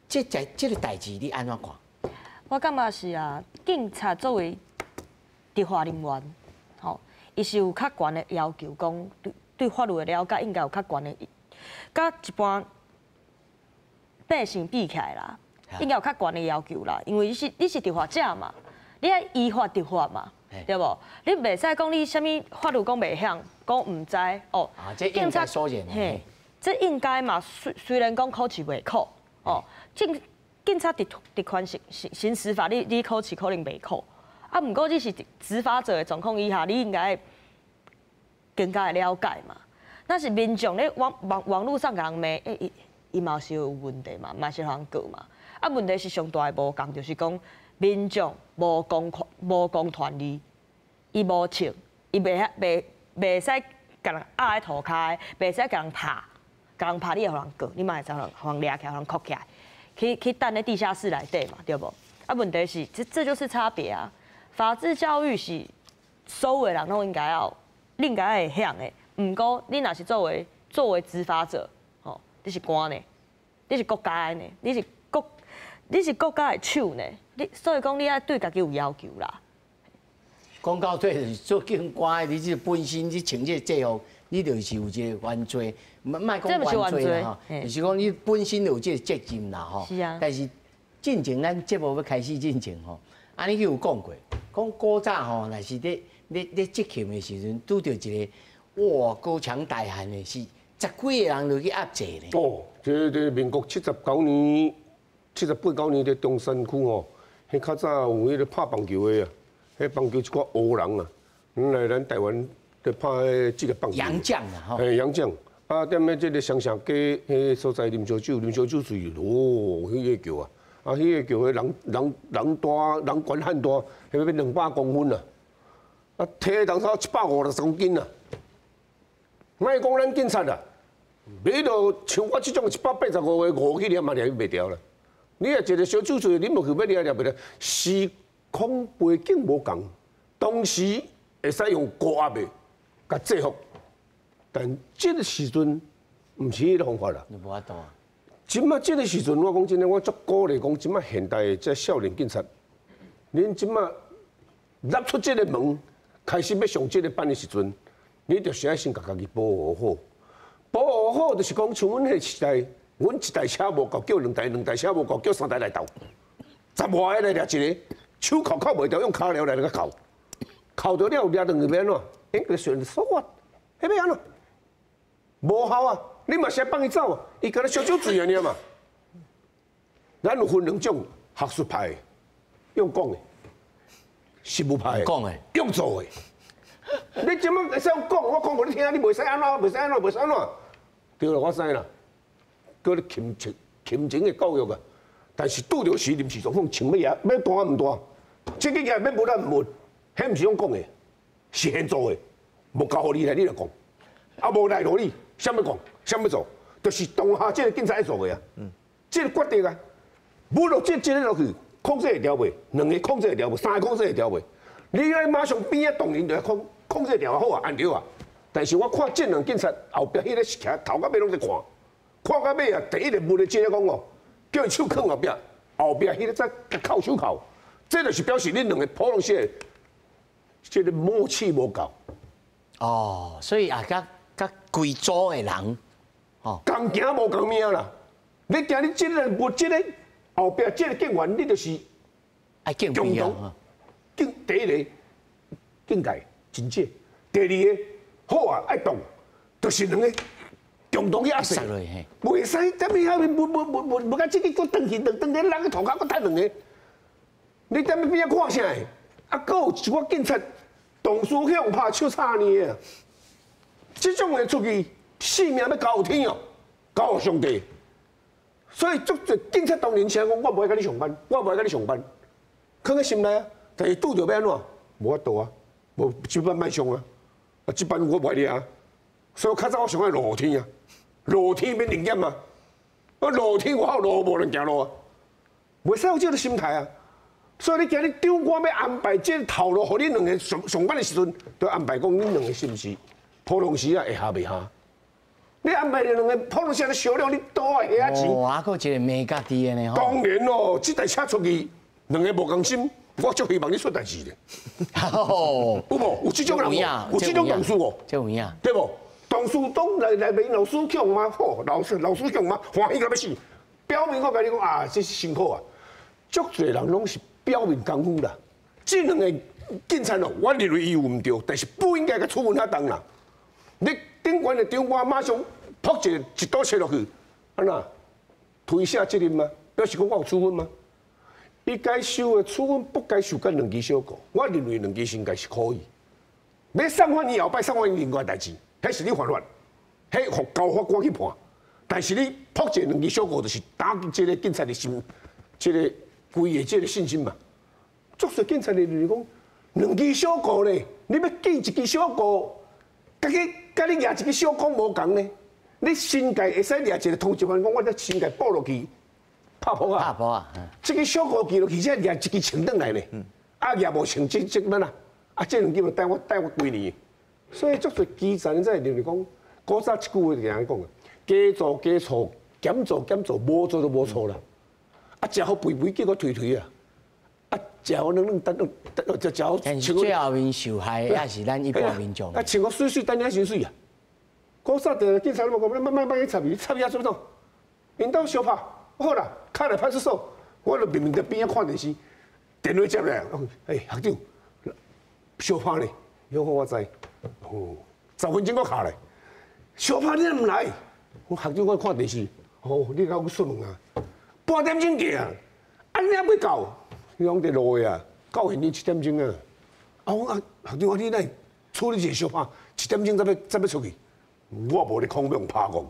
Speaker 1: 這在這個代誌你按怎看？
Speaker 4: 我感覺是啊，警察作為執法人員，吼，伊是有較懸的要求，講對法律的了解應該有較懸的，佮一般百姓比起來啦，應該有較懸的要求啦，因為你是執法者嘛，你愛依法執法嘛，對無？你袂使講你啥物法律講袂曉，講毋知哦。
Speaker 1: 啊，這應該所然。
Speaker 4: 嘿，這應該嘛，雖然講考試袂考，哦，警察職權行使法，你考試可能袂考，啊，毋過你是執法者的狀況以下，你應該更加會了解嘛。若是民眾咧網路上共人罵，欸，伊嘛是有問題嘛，嘛是予人告嘛。啊，問題是上大的無仝，就是講民眾無公權力，伊無槍，伊袂使共人壓佇塗跤，袂使共人拍，共人拍你會予人告，你嘛會使予人掠起來，予人銬起來，去等咧地下室內底嘛，對無？啊，問題是這就是差別啊。法治教育是所有的人攏應該要，你應該會曉的。毋過你若是作為執法者，吼，你是官呢，你是國家的呢，你是國家的手呢，你所以講你愛對家己有要求啦。
Speaker 1: 講到底就是做警官的，你這本身你穿這個制服，你就是有這個原罪，毋莫講原罪啦吼，就是講你本身就有這個責任啦吼。
Speaker 4: 是啊。
Speaker 1: 但是進前咱節目欲開始進前吼，啊你有講過，講古早吼，若是咧執勤的時陣，拄著一個哇高強大漢的，是十幾個人落去壓制呢。
Speaker 3: 哦，這民國79年、78、9年佇中山區吼，彼較早有彼個拍棒球的啊，彼棒球一寡黑人啊，來咱台灣佇拍彼職業棒球。
Speaker 1: 洋將啊，吼。
Speaker 3: 嘿，洋將。啊，踮咧這個雙城街彼所在啉燒酒，啉燒酒隨哦，彼個叫啊，啊，彼個叫彼人大人懸漢大，彼欲200公分啊，啊，提人超150公斤啊。莫講咱警察啊，你著像我這種185個五去掠嘛掠袂牢啦。你若一個燒酒醉，你無去欲掠掠袂牢。時空背景無仝，當時會使用高壓的共制服，但這個時陣毋是彼個方法啦。
Speaker 1: 你無法度啊。
Speaker 3: 這馬這個時陣，我講真的，我足鼓勵講，這馬現代的這少年警察，恁這馬踏出這個門，開始欲上這個班的時陣，你就是愛先共家己保護好，保護好就是講，像阮彼個時代，阮一台車無夠，叫兩台，兩台車無夠，叫三台來鬥，十外個來掠一個，手銬銬袂牢，用跤鐐來共銬，銬著了掠轉去欲按怎？應該算 so what？彼欲按怎？無效啊！你嘛是愛放伊走啊？伊敢若燒酒醉爾嘛。咱有分兩種，學術派的用講的，實務派的
Speaker 1: 講的
Speaker 3: 用做的。你這麼會使用講，我講予你聽，你袂使按怎，袂使按怎，袂使按怎。對啦，我知啦，叫你勤情勤情的教育啊。但是拄著時臨時狀況，槍欲也欲彈毋彈。这个免无咱问，彼毋是用讲的，是现做的，无交予你来，你来讲，啊无来予你，啥欲讲，啥欲做，就是当下这个警察爱做的啊。这个决定啊，无落这个落去，控制会牢袂？两个控制会牢袂？三个控制会牢袂？你来马上边仔动员就来控制牢啊，好啊，按著啊。但是我看这两警察后壁彼个是徛头到尾拢在看，看到尾啊，第一个问的这个讲哦，叫伊手囥后壁，后壁彼个再铐手铐，这就是表示恁两个普通时的这个默契无够。
Speaker 1: 哦，所以啊，佮佮规组的人，
Speaker 3: 哦，仝行无仝命啦。你惊你这个无这个后壁这个警员，你就是
Speaker 1: 爱敬畏啊。
Speaker 3: 境第一个境界真济，第二个好啊，爱动，就是两个共同去压制。袂使踮伊遐面，无无无无无共这个阁转去，转转去人个涂跤阁趁两个。你踮咧边仔看啥？啊，阁有一寡警察同事去予拍手插呢啊！这种的出去，性命欲交予天哦，交予上帝。所以足济警察当然声讲，我无爱共你上班，我无爱共你上班，囥佇心内啊。但是拄著欲按怎？无法度啊，无这班莫上啊，啊这班我无爱掠啊。所以较早我上爱露天啊，露天免临检啊，啊露天外口路无人行路啊，袂使有这个心态啊。所以你今日长官欲安排这个头路，予恁两个上上班的时阵，都安排讲恁两个是毋是普通时啊会合袂合？你安排两个普通时咧商量，你倒爱下钱？
Speaker 1: 哦，啊，阁有一个眉角伫的呢吼。
Speaker 3: 当然咯，这台车出去，两个无仝心。我足希望你出代志咧，有无？有这种人无？有这种同事无？
Speaker 1: 这有影，
Speaker 3: 对无？同事拢来来面老师去予骂，好，老师去予骂，欢喜到欲死。表面我共你讲啊，这是辛苦啊，足济人拢是表面功夫啦。这两个警察哦，我认为伊有毋对，但是不应该共处分遐重啦。你顶悬的长官马上扑一个一刀切落去，按怎推卸责任吗？表示讲我有处分吗？伊该受的处分不该受甲两支小鼓，我认为两支应该是可以。欲送法院后摆送法院另外代志，彼是你犯法，彼予交法官去判。但是你扑一个两支小鼓，就是打击这个警察的心，这个规个这个信心嘛。足济警察就是讲两支小鼓咧，你欲记一支小鼓，佮去佮你掠一支小鼓无仝呢？你新界会使掠一个通缉犯，讲我这新界报落去。拍扑啊！
Speaker 1: 拍扑啊！
Speaker 3: 这个小鼓记落去，才掠一支穿转来呢。啊，掠无穿这这乜啦？啊，这两支就带我带我规年。所以足济基层在认为讲，古早一句话就按呢讲啊：加做加错，减做减错，无做就无错啦。啊，食予肥肥，结果颓颓啊！啊，食予软软，等等，就食予。
Speaker 1: 但是最后面受害的也是咱一般民众。
Speaker 3: 啊，穿个媠媠，等领薪水啊！古早的警察拢讲，莫莫莫去插伊，插伊啊做创？𪜶兜相拍。好啦，敲来派出所，我就明明伫边仔看电视，电话接来，哎，学长，相拍呢？伊讲我知，哦，10分钟阁敲来，相拍你毋来？我学长我看电视，哦，你敢有出门啊？半点钟过啊，啊你还未到？你讲伫路的啊，到现场7点钟啊。啊我啊，学长啊，你哪处理一个相拍，7点钟才欲出去？我无咧空欲予拍讲，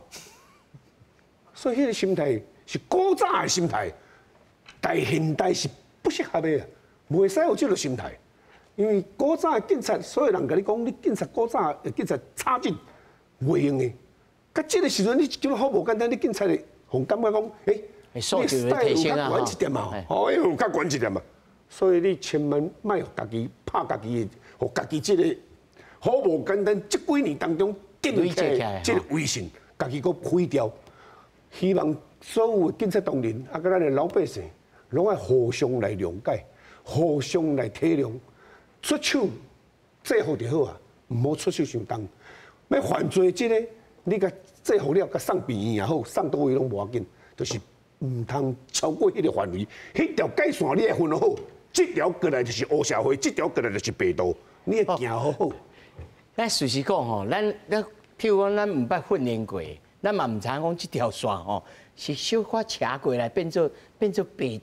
Speaker 3: 所以彼个心态是古早的心态，但现代是不适合的啊，袂使有这个心态。因为古早的警察，所有人共你讲，你警察古早的警察差劲袂用的。佮这个时阵，你这好无简单，你警察会予感觉讲，欸，
Speaker 1: 你 style
Speaker 3: 有较悬一点嘛，哦，有较悬一点嘛。所以你千万莫予家己拍家己的，予家己这个好无简单，这几年当中建立起来这个威信，家己阁毁掉。希望所有的警察同仁，啊，佮咱的老百姓，拢爱互相来谅解，互相来体谅。出手制服就好啊，毋好出手伤重。欲犯罪这个，你共制服了，共送病院也好，送佗位拢无要紧，就是毋通超过彼个范围。彼条界线你爱分好，这条过来就是黑社会，这条过来就是白道，你爱行好好。
Speaker 1: 咱事实讲吼，咱譬如讲，咱毋捌训练过，咱嘛毋知影讲这条线吼是小可斜过来变做白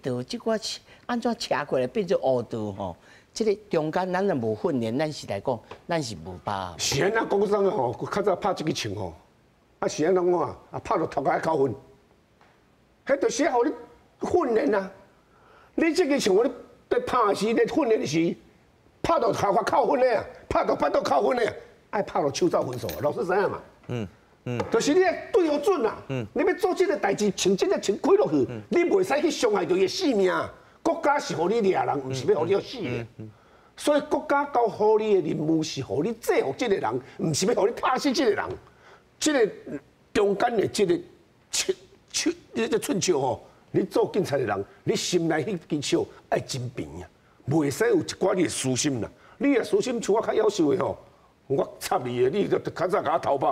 Speaker 1: 道，这个按怎斜过来变做乌道吼？这个中间咱若无训练，咱是来讲，咱是无把握。
Speaker 3: 是按怎讲啥吼？较早拍这支枪吼，啊是按怎讲啊？啊拍到头壳爱扣分，彼就是予你训练啊！你这支枪，你咧拍时咧训练时，拍到头壳扣分的啊，拍到腹肚扣分的，爱拍到手走分数啊，老师知影嘛？就是你爱对好准啊。你欲做这个代志，穿这个穿开落去，你袂使去伤害著伊的性命。國家是予你掠人，毋是欲予你死的。所以國家交予你的任務是予你制服這個人，毋是欲予你拍死這個人。這個中間的這個尺尺，這個寸尺吼，你做警察的人，你心內彼支尺愛真平啊，袂使有一寡你的私心啦。你若私心像我較夭壽的吼，我插你的，你就較早共我偷拍，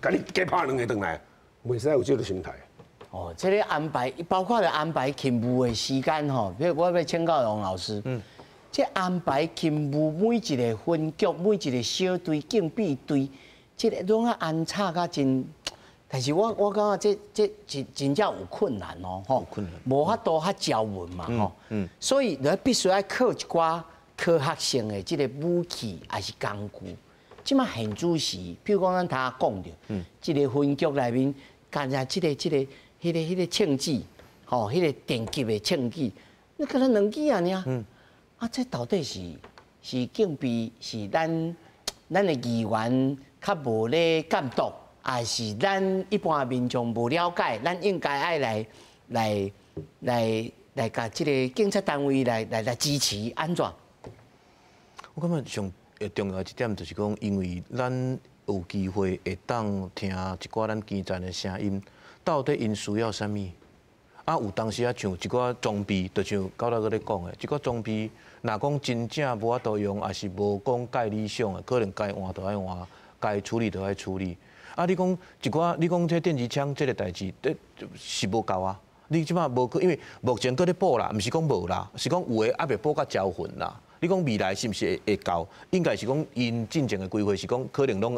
Speaker 3: 共你加拍兩下轉來，袂使有這個心態。
Speaker 1: 哦，這個安排包括了安排勤務的時間吼，比如我欲請教王老師，這安排勤務每一個分局、每一個小隊、警備隊，這個攏愛安插甲真，但是我感覺這真正有困難哦，吼，無法度較招穩嘛，吼，所以你必須愛靠一寡科學性的這個武器抑是工具。這馬現主時，比如講咱頭講著，這個分局內面，干焦這個槍支，吼，彼個電擊的槍支，你敢若兩支爾爾，啊，這到底是警備是咱的議員較無咧監督，抑是咱一般民眾無了解？咱應該愛來共這個警察單位來支持按怎？
Speaker 5: 我感覺上重要一點就是講，因為咱有機會會當聽一寡咱基層的聲音，到底𪜶需要啥物？啊，有當時啊，像一寡裝備，就像高大哥咧講的，一寡裝備，若講真正無法度用，抑是無講蓋理想的，可能該換就愛換，該處理就愛處理。啊，你講一寡，你講這電擊槍這個代誌，這是無夠啊！你這馬無可，因為目前閣咧補啦，毋是講無啦，是講有的猶未補甲招魂啦。你講未來是毋是會夠？應該是講𪜶進前的規劃是講可能攏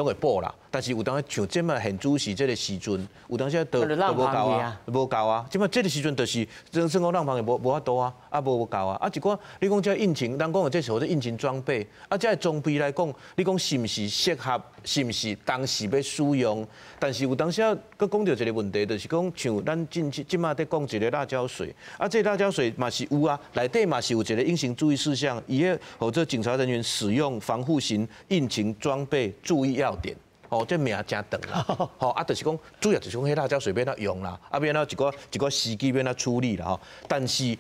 Speaker 5: 會補啦。但是有當像這馬現主時這個時陣，有當時都無夠啊，無夠啊。這馬這個時陣就是算講浪芳的無法度啊，啊無夠啊。啊一寡你講這引擎，人講的這是號做引擎裝備，啊這裝備來講，你講是毋是適合？是毋是當時欲使用？但是有當時啊，閣講著一個問題，就是講像咱進這馬佇講一個辣椒水，啊這辣椒水嘛是有啊，內底嘛是有一個應行注意事項，伊彼號做警察人員使用防護型引擎裝備注意要點。哦，這名誠長啦，吼啊，就是講主要就是講彼辣椒水欲按怎用啦，啊，欲按怎一寡一寡時機欲按怎處理啦吼。但是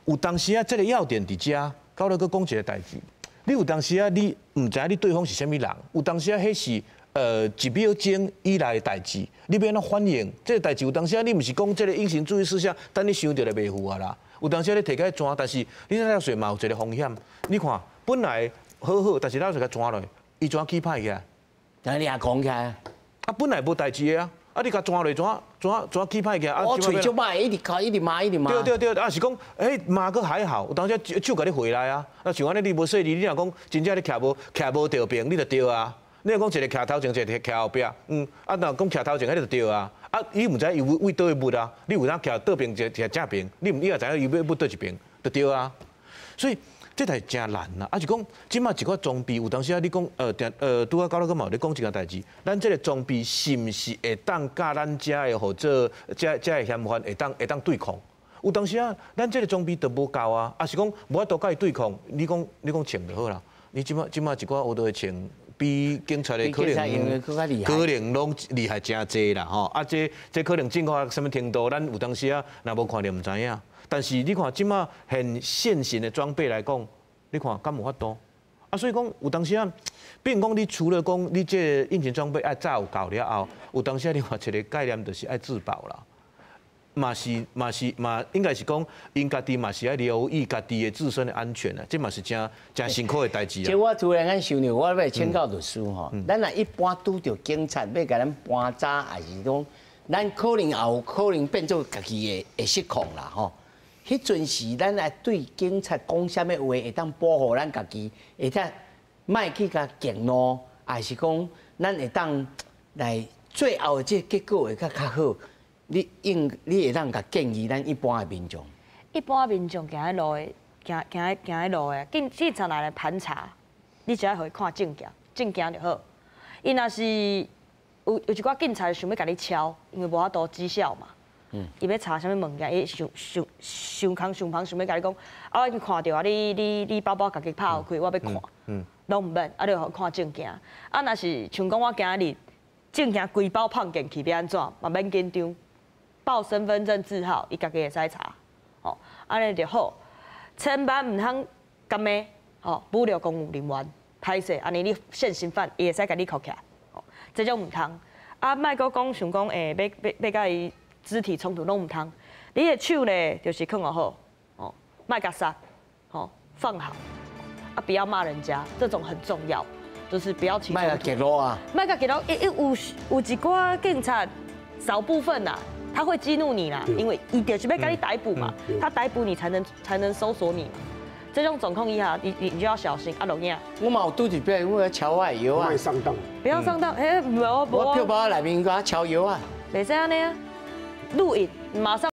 Speaker 5: 有當時啊，這個要點佇遮，到了閣講一個代誌。你有當時啊，你毋知影你對方是啥物人，有當時啊，彼是1秒鐘以內的代誌，你欲按怎反應？這個代誌有當時啊，你毋是講這個應行注意事項，等你想著就袂赴啊啦。有當時啊，你提起來彈，但是你辣椒水嘛有一個風險。你看，本來好好，但是辣椒水共彈落，伊怎起歹起來？
Speaker 1: 等你也講起來。
Speaker 5: 啊，本來無代誌的啊，啊，你共彈落怎怎怎起歹起來？
Speaker 1: 我喙足歹，一直咬，一直罵，一直罵。
Speaker 5: 對對對，啊是講，欸罵閣還好，有當時手共你回來啊。啊像按呢，你無細膩，你若講真正你徛無著邊，你就著啊。你若講一個徛頭前，一個徛後壁，啊若講徛頭前，彼就著啊。啊，你毋知伊為佗位刣啊？你有當徛倒邊，一個徛正邊，你也知影伊欲刣佗一邊，就著啊。所以這代誠難啦。啊是講，這馬一寡裝備有當時啊，你講定拄仔九六哥嘛有咧講一件代誌，咱這個裝備是毋是會當佮咱遮的號做遮的嫌犯會當對抗？有當時啊，咱這個裝備都無夠啊，啊是講無法度佮伊對抗。你講槍就好啦，你這馬這馬一寡學道的槍，比警察的可能可能攏厲害誠濟啦吼。啊，這可能進到啥物程度，咱有當時啊，若無看著毋知影。但是你看這馬現行的裝備來講，你看敢有法度？啊，所以講有當時啊，變講你除了講你這個引擎裝備愛早有夠了後，有當時啊，另外一個概念就是愛自保啦。嘛是嘛是嘛，應該是講，𪜶家己嘛是愛留意家己的自身的安全啊，這嘛是誠誠辛苦的代誌啊。
Speaker 1: 這我突然間想著，我欲請教律師吼，咱若一般拄著警察欲共咱盤查，抑是講，咱可能也有可能變做家己會失控啦吼。彼陣時，咱來對警察講啥物話，會當保護咱家己，會當莫去共激怒，抑是講咱會當來最後的這個結果會較較好。你應你會當共建議咱一般的民眾？
Speaker 4: 一般民眾行佇路的，行佇路的，警察來盤查，你只愛予伊看證件，證件就好。伊若是有一寡警察想欲共你抄，因為無法度譏笑嘛。伊欲查啥物物件，伊想想想空想芳想欲共你講，啊，我已經看著啊，你包包家己拍予開，我欲看，攏毋免，啊，你予看證件。啊，若是像講我今日證件規包放進去，欲按怎？嘛免緊張，報身份證字號，伊家己會使查，吼，按呢就好。千萬毋通共罵，吼，侮辱公務人員，歹勢，按呢你現行犯，伊會使共你扣起來，吼，這種毋通。啊，莫閣講想講，欲共伊肢體衝突攏毋通。你的手咧，就是囥予好，哦，莫共殺，吼，放好，啊，不要罵人家，這種很重要，就是不要起衝突。
Speaker 1: 莫共激怒啊！
Speaker 4: 莫共激怒，伊有一寡警察，少部分啦，他會激怒你啦，因為伊就是欲共你逮捕嘛，他逮捕你才能搜索你嘛。這種狀況以下，你就要小心啊，錄影。
Speaker 1: 我嘛有拄一擺，我敲我的藥啊。
Speaker 3: 莫上當。
Speaker 4: 不要上當，欸，無無。
Speaker 1: 我票包內面共我敲藥啊。
Speaker 4: 袂使按呢啊，錄影馬上。